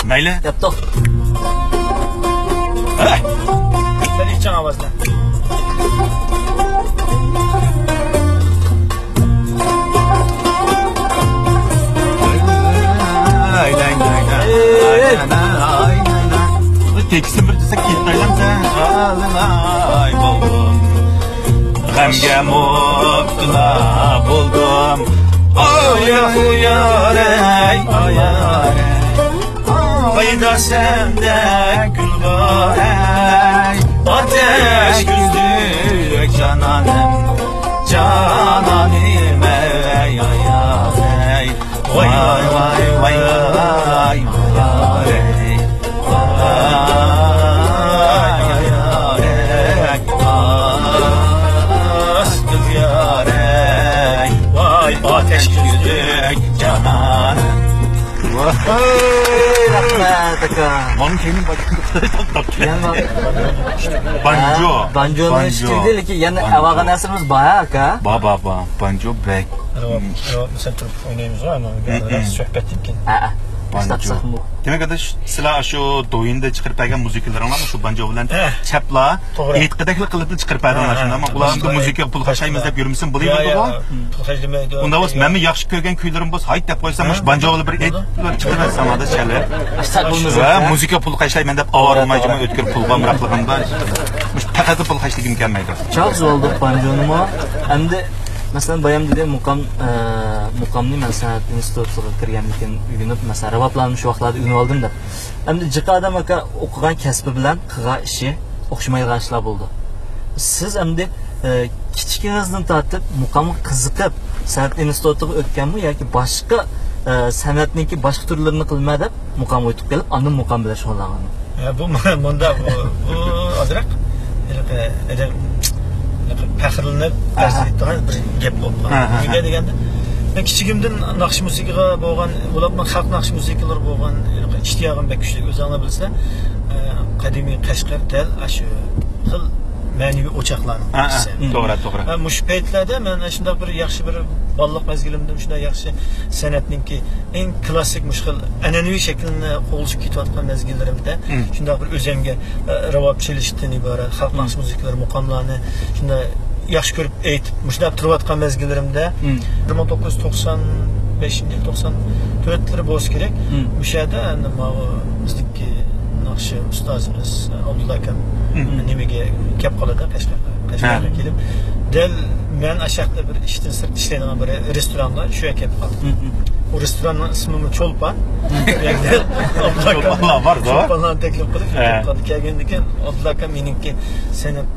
مەيلى. ياپتۇق. ھەي. سەل ئىچىڭ ئاۋازدا. تېكىستىن بىر دېسەك، كېلىپ قايلامسەن؟ غەمگە مۇپتىلا بولدۇم. ئايا ئۇيارەي، ئايارەي. قايدا سەندە گۈل بار ئەي، ئاتەش كۆزلۈك جانانىم، جانانىم ئەي، ئايارەي. ۋاي، ۋاي، ۋاي، ۋاي، ۋاي، ۋاي. ۋاي، ئاتەش كۆزلۈك جانان. ۋاي، رەھمەت، ئاكا. ماڭا كەينىم باش-، يەنە بانجو. ھە، بانجونى بانجو. ئىشلىدى، لېكىن يەنە بانجو. ئەۋالغان نەرسىمىز بار، ئاكا. بار، بار، بار. بانجو بەك. ئەۋا، ئەۋا، مەسىلەن، تۇرۇپ ئوينايمىز، ئانا، مم، مم. سۆھبەتتىن كېيىن. ھە، ھە. بانجو. ئىشلەتسەكمۇ. دېمەك، ئاداش، سىلەر شۇ دويىندا چىقىرىپ بەرگەن مۇزىكىلىرىڭلارمۇ شۇ بانجو بىلەن، ھە، چەپلا، توغرا، ئېيتقىدەكلا قىلىپلا چىقىرىپ بەردىڭلار، ھە، شۇنداقمۇ؟ ھە. ئۇلار ئەمدى مۇزىكا پۇل خەجلىمەيمىز دەپ يۈرمىسۇن، بولۇۋېرىدىغۇ. يا، يا، پۇل خەجلىمەيدۇ. ئۇنداق بولسا، مەنمۇ ياخشى كۆرگەن كۈيلىرىم بولسا، ھايت دەپ قويسام، ھە، مۇشۇ بانجو بىلەن بىر ئېيتىپ چىقىرىۋەتسەم، ئاداش، چەلە. ھە، مۇزىكا پۇل خەجلەيمەن دەپ ئاۋارە بولماي، جۇمۇ ئۆتكۈر پۇل بامراقلىقىمدا. مۇشۇ پەقەتلا پۇل خەجلىگۈم كەلمەيدۇ. چاغ زوۋالدۇق بانجونىمۇ. ئەمدى، مەسىلەن، بايام دېدى، مۇقام، ئە، مۇقامنى مەن سەنئەت ئىنستىتۇتىغا كىرگەندىن كېيىن ئۆگىنىپ، مەسىلەن، راۋابلارنى شۇ ۋاقىتلاردا ئۆگىنىۋالدىم دەپ. ئەمدى جىقا ئادەم ئاكا ئوقۇغان كەسپى بىلەن قىلغان ئىشى ئوخشىمايدىغان ئىشلار بولىدۇ. سىز ئەمدى، ئە، كىچىكىڭىزدىن تارتىپ مۇقامغا قىزىقىپ، سەنئەت ئىنستىتۇتىغا ئۆتكەنمۇ ياكى باشقا، ئە، سەنئەتنىڭكى باشقا تۈرلىرىنى قىلىمەن دەپ مۇقامغا ئۆتۈپ كېلىپ، ئاندىن مۇقام بىلەن شۇغۇللانغانمۇ؟ ھە، بۇ مۇنداق، بۇ، بۇ ئازراق ھېلىقى، ھېلىقى پەخىرلىنىپ، ئەھە، بەزلىنىدىغان بىر گەپ بولۇپ قالدى. ئەھە. نېمىگە دېگەندە، مەن كىچىكىمدىن ناخشا مۇزىكىغا بولغان، بولۇپمۇ خەلق ناخشا مۇزىكىلىرى بولغان ھېلىقى ئىشتىياقىم بەك كۈچلۈك، ئۆزۈڭلار بىلىسىلەر. ئە، قەدىمىي قەشقەر دەل ئاشۇ خىل مەنىۋى ئوچاقلارنىڭ، ھە، ھە، بىرسى. توغرا، توغرا. ھە، مۇشۇ پەيتلەردە مەن شۇنداق بىر ياخشى بىر بالىلىق مەزگىلىمدە شۇنداق ياخشى سەنئەتنىڭكى ئەڭ كلاسسىك مۇشۇ خىل ئەنئەنىۋى شەكلىنى قوغلىشىپ كېتىۋاتقان مەزگىللىرىمدە، مم، شۇنداق بىر ئۆزۈمگە، ئە، راۋاب چېلىشتىن ئىبارەت، خەلق، مم، ناخشا مۇزىكىلىرى، مۇقاملارنى شۇنداق ياخشى كۆرۈپ ئېيتىپ، مۇشۇنداق تۇرۇۋاتقان مەزگىللىرىمدە، مم، بىر مىڭ توققۇز يۈز توقسان بەشىنچى يىل، توقسان تۆتلىرى بولسا كېرەك، مم، مۇشۇ يەردە ئەمدى ماۋۇ ياخشى ئۇستازىمىز ئابدۇللا ئاكام نېمىگە كەپ قالىدۇ، قەشقەرگە كېلىپ، دەل مەن ئاشۇ ياقتا بىر ئىشتىن سىرت ئىشلەيدىغان بىر رېستوراندا شۇ يەرگە كەپ قالدى. ئۇ رېستوراننىڭ ئىسمىمۇ چولپان. ئابدۇللا ئاكام چولپانلار بار، چولپانلارنى تەكلىپ قىلىپ كەپ قالدى. كەلگەندىن كېيىن ئابدۇللا ئاكام مېنىڭكى سەنئەت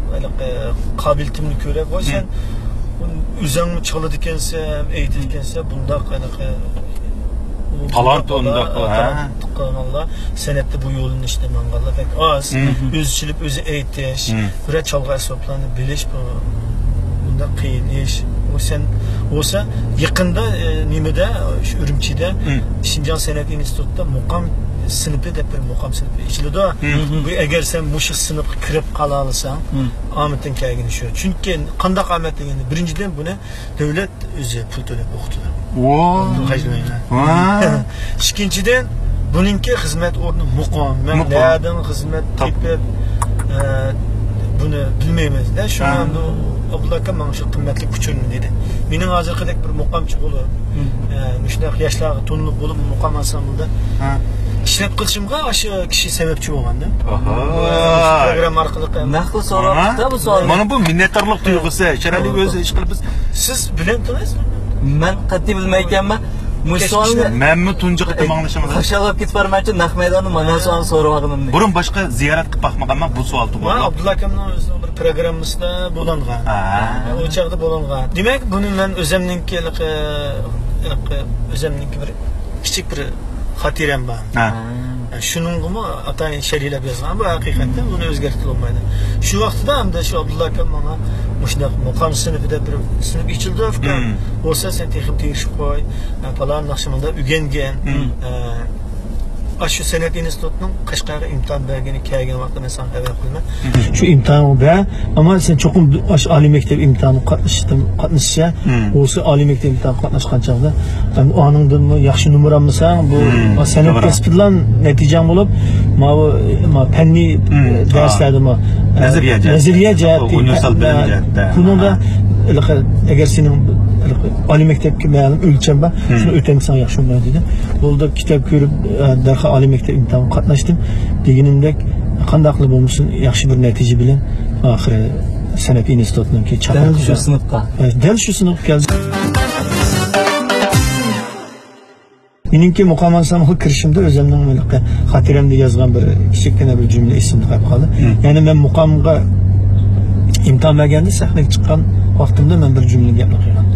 قابىلىيىتىمنى كۆرۈپ، ۋاي سەن ئۆزۈڭمۇ چالىدىكەنسەن، ئېيتىدىكەنسەن، بۇنداق ھېلىقى تالانت ئۇنداق، ھە. تالانت قىلغانلار سەنئەتتە بۇ يولنى ئىشتە ماڭغانلار بەك ئاز. ئۆزى چېلىپ، ئۆزى ئېيتىش، بىرەر چالغان ئەسۋابلارنى بىلىش، بۇ، بۇنداق قىيىن ئىش. ئۇ سەن بولسا يېقىندا، ئە، نېمىدە، شۇ ئۈرۈمچىدە شىنجاڭ سەنئەت ئىنستىتۇتىدا مۇقام سىنىپى دەپ بىر مۇقام سىنىپى ئېچىلىدۇ. بۇ ئەگەر سەن مۇشۇ سىنىپقا كىرىپ قالالىساڭ، ئامىتىڭ كەلگىنى شۇ. چۈنكى قانداق ئامەت دېگەندە، بىرىنچىدىن، بۇنى دۆلەت ئۆزى پۇل تۆلەپ ئوقۇتىدۇ. ۋاي. خەجلىمەيمەن. ۋاي. ئىككىنچىدىن، بۇنىڭكى خىزمەت ئورنى مۇقىم. مەن مۇقىم. نەدىن خىزمەت تېپىپ، ئە، بۇنى بىلمەيمىز. دە، شۇڭا ئابدۇللا ئاكا ماڭا شۇ قىممەتلىك ئۇچۇرنى دېدى. مېنىڭ ھازىرقىدەك بىر مۇقامچى بولۇپ، ئە، مۇشۇنداق ياشلارغا تونۇلۇپ بولۇپ، مۇقام ئانسامبىلدا ئىشلەپ قېلىشىمغا ئاشۇ كىشى سەۋەبچى بولغاندا. ئاھا. پروگرامما ئارقىلىق ھەم نەقىل سوراپتۇ بۇ سوئالنى. مانا بۇ مىننەتدارلىق تۇيغۇسى. شەرەلىك ئۆزى ئىش قىلىپ بىز. سىز بىلەمتىڭىز؟ مەن قەتئىي بىلمەيكەنمەن. مۇشۇ سوئالنى مەنمۇ تۇنجى قېتىم ئاڭلىشىم. خۇشاللاپ كېتىپ بارمايچۇ، نەق مەيداندا مانا سوئال سورىۋالغىنىمنى. بۇرۇن باشقا زىيارەت قىلىپ باقمىغانمەن بۇ سوئال توغرىلىق. ئابدۇللا ئاكامنىڭ ئۆزىنىڭ بىر پروگراممىسىدا بولۇنغان. ئۇ چاغدا بولۇنغان. دېمەك، بۇنى مەن ئۆزەمنىڭكى ھېلىقى، ھېلىقى ئۆزەمنىڭكى بىر كىچىك بىر خاتىرەم بار. شۇنىڭغىمۇ ئاتايىن شەرھلەپ يازغان، بۇ ھەقىقەتتىن بۇنى ئۆزگەرتكىلى بولمايدۇ. شۇ ۋاقتىدا ئەمدى شۇ ئابدۇللا ئاكام ماڭا مۇشۇنداق مۇقام سىنىپى دەپ بىر سىنىپ ئېچىلدى، ئۇكام. بولسا سەن تېخىمۇ تىرىشىپ قوي. پالان ناخشىمۇ ئۆگەنگەن. ئاشۇ سەنئەت ئىنستىتۇتىنىڭ قەشقەرگە ئىمتىھان بەرگىنى كەلگەن ۋاقتىدا مەن ساڭا خەۋەر قىلىمەن. شۇ ئىمتىھاننى بەر، ئەمما سەن چوقۇم ئاشۇ ئالىي مەكتەپ ئىمتىھانىغا قاتنىشىشتىن، قاتنىشىشە، بولسا ئالىي مەكتەپ ئىمتىھانىغا قاتناشقان چاغدا، ئەمدى ئانىڭدىنمۇ ياخشى نومۇر ئالمىساڭ، بۇ سەنئەت كەسپىدىلا نەتىجەڭ بولۇپ، ماۋۇ، ما پەننىي دەرسلەردىمۇ، نەزەرىيە جەھەتتە، نەزەرىيە جەھەتتە، ئۇنىۋېرسال بىلىم جەھەتتە. بۇنىڭدا ئەگەر سېنىڭ ئالىي مەكتەپكە مەلۇم ئۆلچەم بار، شۇنى ئۆتەمسەڭ ياخشى بولمايدۇ دېدى. بولدى، كىتاب كۆرۈپ، دەرھال ئالىي مەكتەپ ئىمتىھانىغا قاتناشتىم. دېگىنىمدەك، قانداقلا بولمىسۇن، ياخشى بىر نەتىجە بىلەن ئاخىرى سەنئەت ئىنستىتۇتىنىڭكى چاپلىقى دەل شۇ سىنىپقا. دەل شۇ سىنىپقا كەلدىم. مېنىڭكى مۇقام ئانسامبىلغا كىرىشىمدە ئۆزۈمنىڭ ھېلىقى خاتىرەمدە يازغان بىر كىچىككىنە بىر جۈملە ئېسىمدە قېلىپ قالدى. يەنى مەن مۇقامغا ئىمتىھان بەرگەندە سەھنىگە چىققان ۋاقتىمدا مەن بىر جۈملە گەپنى قىلغان.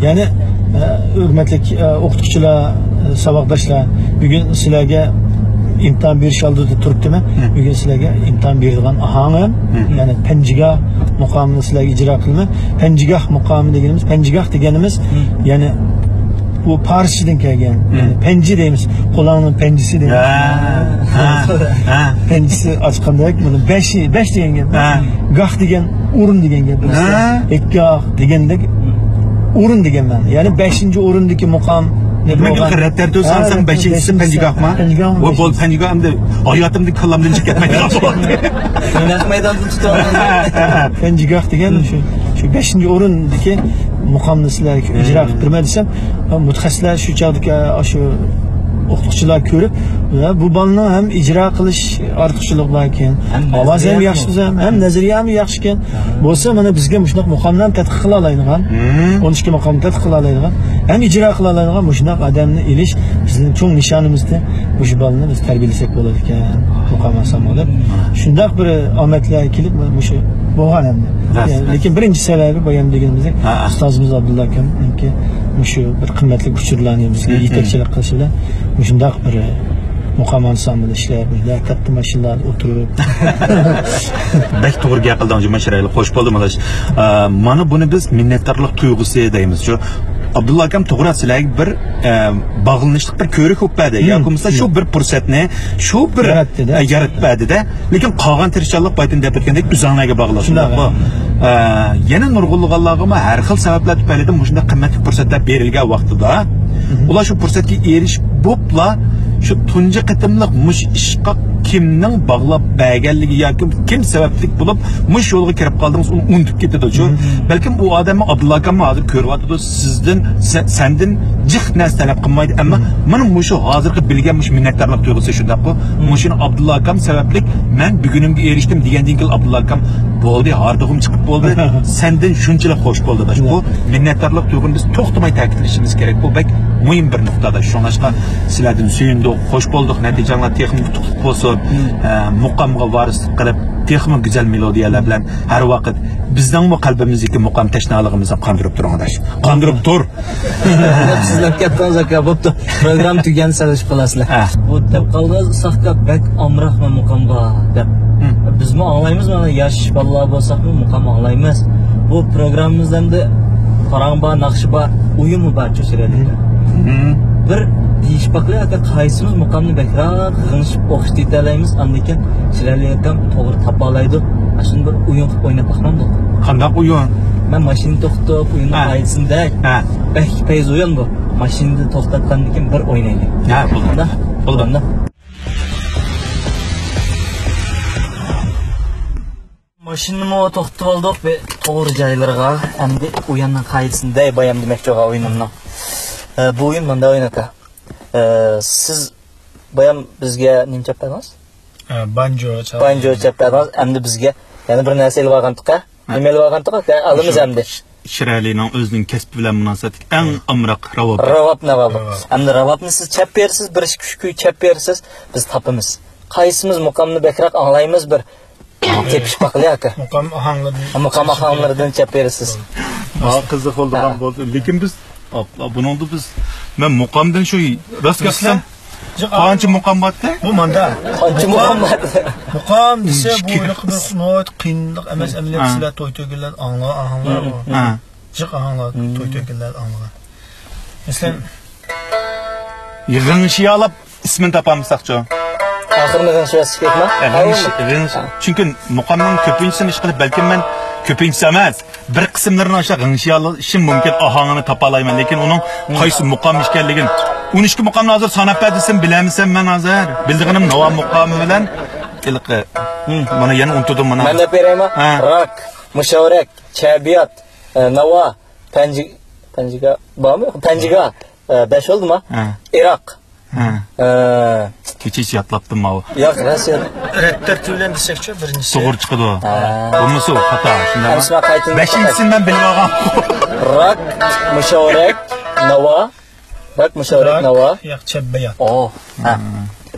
يەنى، ئە، ھۆرمەتلىك، ئە، ئوقۇتقۇچىلار، ئە، ساۋاقداشلار، بۈگۈن سىلەرگە ئىمتىھان بېرىش ئالدىدا تۇرۇپتىمەن. بۈگۈن سىلەرگە ئىمتىھان بېرىدىغان ئاھاڭىم، يەنى پەنجىگاھ مۇقامىنى سىلەرگە ئىجرا قىلىمەن. پەنجىگاھ مۇقامى دېگىنىمىز، پەنجىگاھ دېگىنىمىز، يەنى بۇ پارسچىدىن كەلگەن. يەنى پەنجى دەيمىز. قولۇڭنىڭ پەنجىسى دەيمىز. ھە، ھە، ھە. پەنجىسى ئاچقاندەك، بۇنى بەشى، بەش دېگەن گەپ. ھە. گاھ دېگەن ئورۇن دېگەن گەپ. ھە. ھېكگاھ دېگەندەك ئورۇن دېگەن مەنە. يەنى بەشىنچى ئورۇندىكى مۇقام. دېمەك، رەتتەرتىۋ سالساڭ، بەشىنچىسى پەنجىگاھما؟ ۋە بۇ پەنجىگاھ ئەمدى ھاياتىمدىن كاللامدىن چىقىپ كەتمەيدىغان بولدى. نەق مەيداندا تۇتۇپ. پەنجىگاھ دېگەن شۇ، شۇ بەشىنچى ئورۇندىكى مۇقامنى سىلەرگە ئىجرا قىلىپ بېرىمەن دېسەم، مۇتەخەسسىسلەر شۇ چاغدىكى ئاشۇ ئوقۇتقۇچىلار كۆرۈپ، ۋە بۇ بالىنىڭ ھەم ئىجرا قىلىش ئارتۇقچىلىقى بار ئىكەن، ئاۋازى ھەم ياخشى، ھەم نەزەرىيەمۇ ياخشى ئىكەن. بولسا مانا بىزگە مۇشۇنداق مۇقاملارنى تەتقىق قىلالايدىغان، ئون ئىككى مۇقامنى تەتقىق قىلالايدىغان، ھەم ئىجرا قىلالايدىغان مۇشۇنداق ئادەمنى ئېلىش بىزنىڭ چوڭ نىشانىمىزدى. مۇشۇ بالىنى بىز تەربىيەلىسەك بولىدىكەن، مۇقام ئانسامبىلى. شۇنداق بىر ئامەتلەر كېلىپ مۇشۇ بولغان ئەمدى. لېكىن بىرىنچى سەۋەبى بايام دېگىنىمىزدەك ئۇستازىمىز ئابدۇللا ئاكامنىڭكى مۇشۇ بىر قىممەتلىك ئۇچۇرلارنى بىزگە يېتەكچىلىك قىلىشى بىلەن مۇشۇنداق بىر مۇقام ئانسامبىلى ئىشلەپ، مۇشۇنداق كاتتا ماشىنىلاردا ئولتۇرۇپ. بەك توغرا گەپ قىلدىڭ جۇما، شەرەلىك، خوش بولدۇم ئاداش. ئە، مانا بۇنى بىز مىننەتدارلىق تۇيغۇسى دەيمىز شۇ. ئابدۇللا ئاكام توغرا سىلەرگە بىر، ئە، باغلىنىشلىق بىر كۆۋرۈك بولۇپ بەردى. ياكى بولمىسا شۇ بىر پۇرسەتنى، شۇ بىر، ياراتتى-دە. ئە، يارىتىپ بەردى-دە. لېكىن قالغان تىرىشچانلىق بايىتىن دەپ ئۆتكەندەك ئۆزۈڭلارغا باغلىق. شۇنداقمۇ؟ ئە، يەنە نۇرغۇنلىغانلارغىمۇ ھەر خىل سەۋەبلەر تۈپەيلىدىن مۇشۇنداق قىممەتلىك پۇرسەتلەر بېرىلگەن ۋاقتىدا، ئۇلار شۇ پۇرسەتكە ئېرىشىپ بوپلا، شۇ تۇنجى قېتىملىق مۇشۇ ئىشقا كىمنىڭ باغلاپ بەرگەنلىكى ياكى كىم سەۋەبلىك بولۇپ مۇشۇ يولغا كىرىپ قالدىڭىز، ئۇنى ئۇنتۇپ كېتىدۇچۇ. مم. بەلكىم ئۇ ئادەممۇ، ئابدۇللا ئاكاممۇ ھازىر كۆرۈۋاتىدۇ، سىزدىن، سە-، سەندىن جىق نەرسە تەلەپ قىلمايدۇ، ئەمما مم، مانا مۇشۇ ھازىرقى بىلگەن مۇشۇ مىننەتدارلىق تۇيغۇسى شۇنداققۇ. مم. مۇشۇنى ئابدۇللا ئاكام سەۋەبلىك مەن بۈگۈنۈمگە ئېرىشتىم دېگەندىن كېيىن ئابدۇللا ئاكام، بولدى، ھاردۇقۇم چىقىپ بولدى، سەندىن شۇنچىلىك خوش بولدى داش. بۇ مىننەتدارلىق تۇيغۇنى بىز توختىماي تەكىتلىشىمىز كېرەك. بۇ بەك مۇھىم بىر نۇقتا داش. شۇڭلاشقا سىلەردىن سۆيۈندۇق، خوش بولدۇق، نەتىجەڭلار تېخىمۇ ئۇتۇقلۇق بولسۇن. مم. ئە، مۇقامغا ۋارىسلىق قىلىپ، تېخىمۇ گۈزەل مېلودىيەلەر بىلەن ھەر ۋاقىت بىزنىڭمۇ قەلبىمىزدىكى مۇقام تەشنالىقىمىزنى قاندۇرۇپ تۇرۇڭ داش. قاندۇرۇپ تۇر. سىزلەر كەتتىڭىز ئاكا، بوپتۇ. پروگرامما تۈگىگەندە سەۋەشىپ قالارسىلەر. ھە. بۇ دەپ قالدىڭىز، ئۇساقكا بەك ئامراقمەن مۇقامغا دەپ. ھىم. بىزمۇ ئاڭلايمىز، مانا ياش بالىلار بولساقمۇ مۇقام ئاڭلايمىز. بۇ پروگراممىمىزدا ئەمدى پاراڭ بار، ناخشا بار، ئويۇنمۇ بار، چۆچۈرەلىك. ھىم. بىر دېيىشىپ باقلى ئاكا، قايسىمىز مۇقامنى بەكرەك غىڭشىپ ئوخشىتىۋېتەلەيمىز، ئاندىن كېيىن چىرايلىق ئاكام توغرا تاپالايدۇ. ئاشۇنى بىر ئويۇن قىلىپ ئويناپ باقمامدۇق؟ قانداق ئويۇن؟ مەن ماشىنا توختىتىپ، ئويۇننىڭ ھە، قائىدىسىنى دەي. ھە. بەك پەيزى ئويۇن بۇ. ماشىنىنى توختاتقاندىن كېيىن بىر ئوينايلى. ھە، بولدى. بولدى. بولدى. ماشىنىنىمۇ توختىتىپ ئالدۇق بىر توغرا جايلىرىغا. ئەمدى ئويۇننىڭ قائىدىسىنى دەي بايام دېمەكچى بولغان ئويۇنۇمنىڭ. ئە، بۇ ئويۇن مۇنداق ئويۇن ئاكا. ئە، سىز بايام بىزگە نېمە چاپ بەردىڭىز؟ ئە، بانجو چاپ. بانجو چاپ بەردىڭىز. ئەمدى بىزگە يەنە بىر نەرسە ئېلىپ بارغانتۇق ھە؟ ھە. نېمە ئېلىپ بارغانتۇق ئاكا؟ ئالىمىز ئەمدى. شىرەلىنىڭ ئۆزىنىڭ كەسپى بىلەن مۇناسىۋەتلىك ئەڭ ئامراق راۋاب. راۋاب ناۋاب. راۋاب. ئەمدى راۋابنى سىز چاپ بېرىسىز، بىر ئىككى ئۈچ كۈي چاپ بېرىسىز، بىز تاپىمىز. قايسىمىز مۇقامنى بەكرەك ئاڭلايمىز، بىر تېپىشىپ باقىلى ئاكا. مۇقام ئاھاڭلىرىدىن. مۇقام ئاھاڭلىرىدىن چاپ بېرىسىز. ماڭا قىزىق بولىدىغان ھە، بولدى. لېكىن بىز، ئاپلا، بۇنىڭدا بىز، مەن مۇقامدىن شۇ راست گەپ قىلسام، قانچە مۇقام بارتتى؟ بۇ ماندا. قانچە مۇقام بارتتى؟ مۇقام دېسە، بۇ ئىككى. ھېلىقى بىر ناھايىتى قىيىنلىق ئەمەس، ئەمەلىيەتتە ھە. سىلەر توي تۆگىلەردە ئاڭلىغان ئاھاڭلار ھە. بۇ. ھە. جىق ئاھاڭلار، ھە. توي تۆگىلەردە ئاڭلىغان. مەسىلەن، غىڭشىيالاپ ئىسمىنى تاپالمىساقچۇ؟ ئاخىرىنى غىڭشىۋەتسە كېرەكمۇ؟ ھە، غىڭشى-، غىڭشى-، چۈنكى مۇقامنىڭ كۆپىنچىسىنى ئىشقىلىپ، بەلكىم مەن كۆپىنچىسى ئەمەس، بىر قىسىملىرىنى ئاشۇ غىڭشىيالىشىم مۇمكىن، ئاھاڭىنى تاپالايمەن، لېكىن ئۇنىڭ قايسى مۇقام ئىكەنلىكىنى. ئون ئىككى مۇقامنى ھازىر ساناپ بەر دېسەم، بىلەلمىسەم مەن ھازىر. بىلىدىغىنىم ناۋا مۇقامى بىلەن ھېلىقى. مانا يەنە ئۇنتۇدۇم مانا. مەن دەپ بېرەيمۇ؟ ھە. راك، مۇشەۋرەك، چەبىيات، ئە، ناۋا، پەنجى-، پەنجىگا بارمۇ يوق؟ پەنجىگا، ئە، بەش بولدىما؟ ھە. ئىراق. ھە. ئە. كېچىچە ياتلاپتىم ماۋۇ. ياق، راست يات-، رەت تەرتىپى بىلەن دېسەكچۇ، بىرىنچىسى. توغرا چىقىدۇ. ھە. بولمىسا خاتا، شۇنداقمۇ؟ بەشىنچىسىنى مەن بىلىپ ئالغان. راك، مۇشەۋرەك، ناۋا. راك، مۇشەۋرەك، راك، ناۋا. ياق، چەببەيات. ئو، ھە.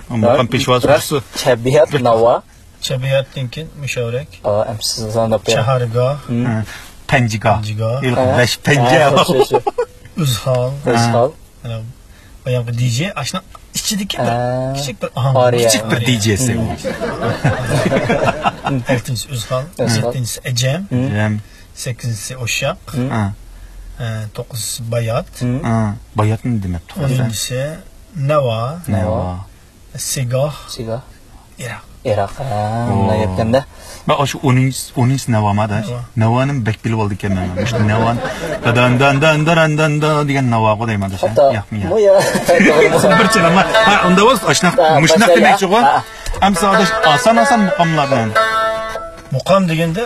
مۇقام پېشۋاسى راك، تۇرسۇ. چەببەيات، ناۋا. چەببەياتتىن كېيىن مۇشەۋرەك. ئا، ئەمسىز ساناپ بېرە. چاھارگاھ. ھە. پەنجىگاھ. پەنجىگاھ. ھە. بەش پەنجە. ھە، شۇ، شۇ. ئۆزھال. ھە. ئۆزھال. ئەنە بايامقى دىجېي ئاشۇنىڭ ئىچىدىكى بىر ھە. كىچىك بىر ئاھاڭ. ئارىيە. كىچىك بىر ئارىيە. دىجېيسى. ئالتىنچىسى ئۆزھال. ئۆزھال. يەتتىنچىسى ئەجەم. ئەجەم. سەككىزىنچىسى ئۇششاق. ھە. ئە، توققۇزىنچىسى بايات. ھە. بايات نېمە دېمەكتۇ؟ ئونىنچىسى ناۋا. ناۋا. سىگاھ. سىگاھ. ئىراق. ئىراق. ھە، ئۇنداق گەپكەندە. مەن ئاشۇ ئونىنچى، ئونىنچى ناۋا ما داش. ناۋا. ناۋانى بەك بىلىپ ئالدىكەنمەن. مۇشۇ ناۋانى دادان دان دان داران دان دا دېگەن ناۋاغۇ دەيمەن داش. ھە؟ ياقمۇ ياق؟ بۇ يا. بىر چىرىڭلار. ھە، ئۇنداق بولسا ئاشۇنداق، ھە، مۇشۇنداق دېمەكچىغۇ. ھە. ئەمسە ئاداش ئاسان-ئاسان مۇقاملار بىلەن. مۇقام دېگەندە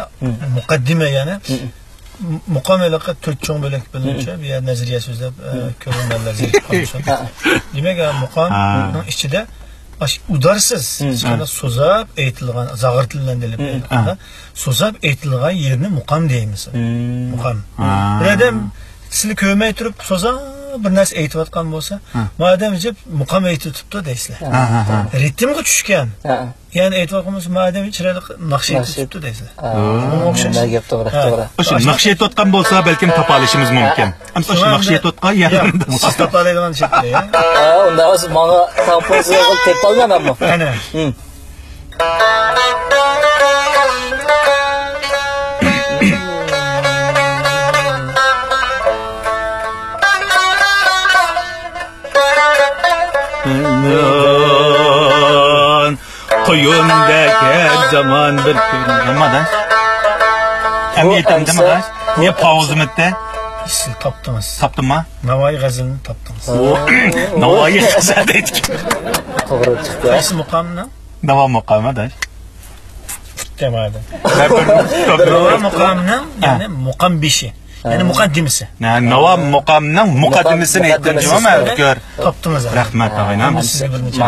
مۇقەددىمە، يەنى. مۇقام ھېلىقى تۆت چوڭ بۆلەك بۆلۈنۈشى، بۇ يەر نەزەرىيە سۆزلەپ، ئە، كۆرۈرمەنلەر زېرىكىپ قالمىسۇن. دېمەك، ئە، مۇقامنىڭ ئىچىدە ئاشۇ ئۇدارسىز، ھېچقانداق سوزاپ ئېيتىلغان، زاغرا تىل بىلەن ئېلىپ ئېيتقاندا، سوزاپ ئېيتىلغان يېرىنى مۇقام دەيمىز. مۇقام. بىر ئادەم سىلى كۆرمەي تۇرۇپ سوزاپ بىر نەرسە ئېيتىۋاتقان بولسا، ما ئادەم ئەجەب مۇقام ئېيتىۋېتىپتۇ دەيسىلەر. رىتىمغا چۈشكەن. يەنى ئېيتىۋاتقان بولسا، ما ئادەم چىرايلىق ناخشا ئېيتىپ چىقىپتۇ دەيسىلەر. شۇنىڭغا ئوخشاش. گەپ توغرا، ھە، توغرا. ئاشۇ ناخشا ئېيتىۋاتقان بولسا، بەلكىم تاپالىشىمىز مۇمكىن. ئەمسە شۇ ناخشا ئېيتىۋاتقان يەردە. سىز تاپالايدىغان شەكىلدە، يا. ھە، ئۇنداق بولسا ماڭا تاپالسىز، تېپىپ ئالىمەن مەنمۇ. قېنى. قۇيۇندەك ھەر زامان بىر كۈن. نېمە دە؟ ئەمدى ئېيتىمدىمۇ دە؟ نېمە پاۋزىمىتتە؟ سىز تاپتىڭىز. تاپتىمما؟ ناۋايى غەزىلىنى تاپتىڭىز. ناۋايى غەزەل دەيدىكەن. توغرا چىقتى. قايسى مۇقامنى؟ ناۋا مۇقامى، ئاداش. ناۋا مۇقامىنىڭ، يەنى مۇقام بېشى. يەنى مۇقەددىمىسى. ناۋا مۇقامىنىڭ مۇقەددىمىسىنى ئېيتقىن جۇمۇ، مەن ئۆتكۈر. تاپتىڭىز. رەھمەت، ئاغىنەم. ئەمدى سىزگە بىر نېچە.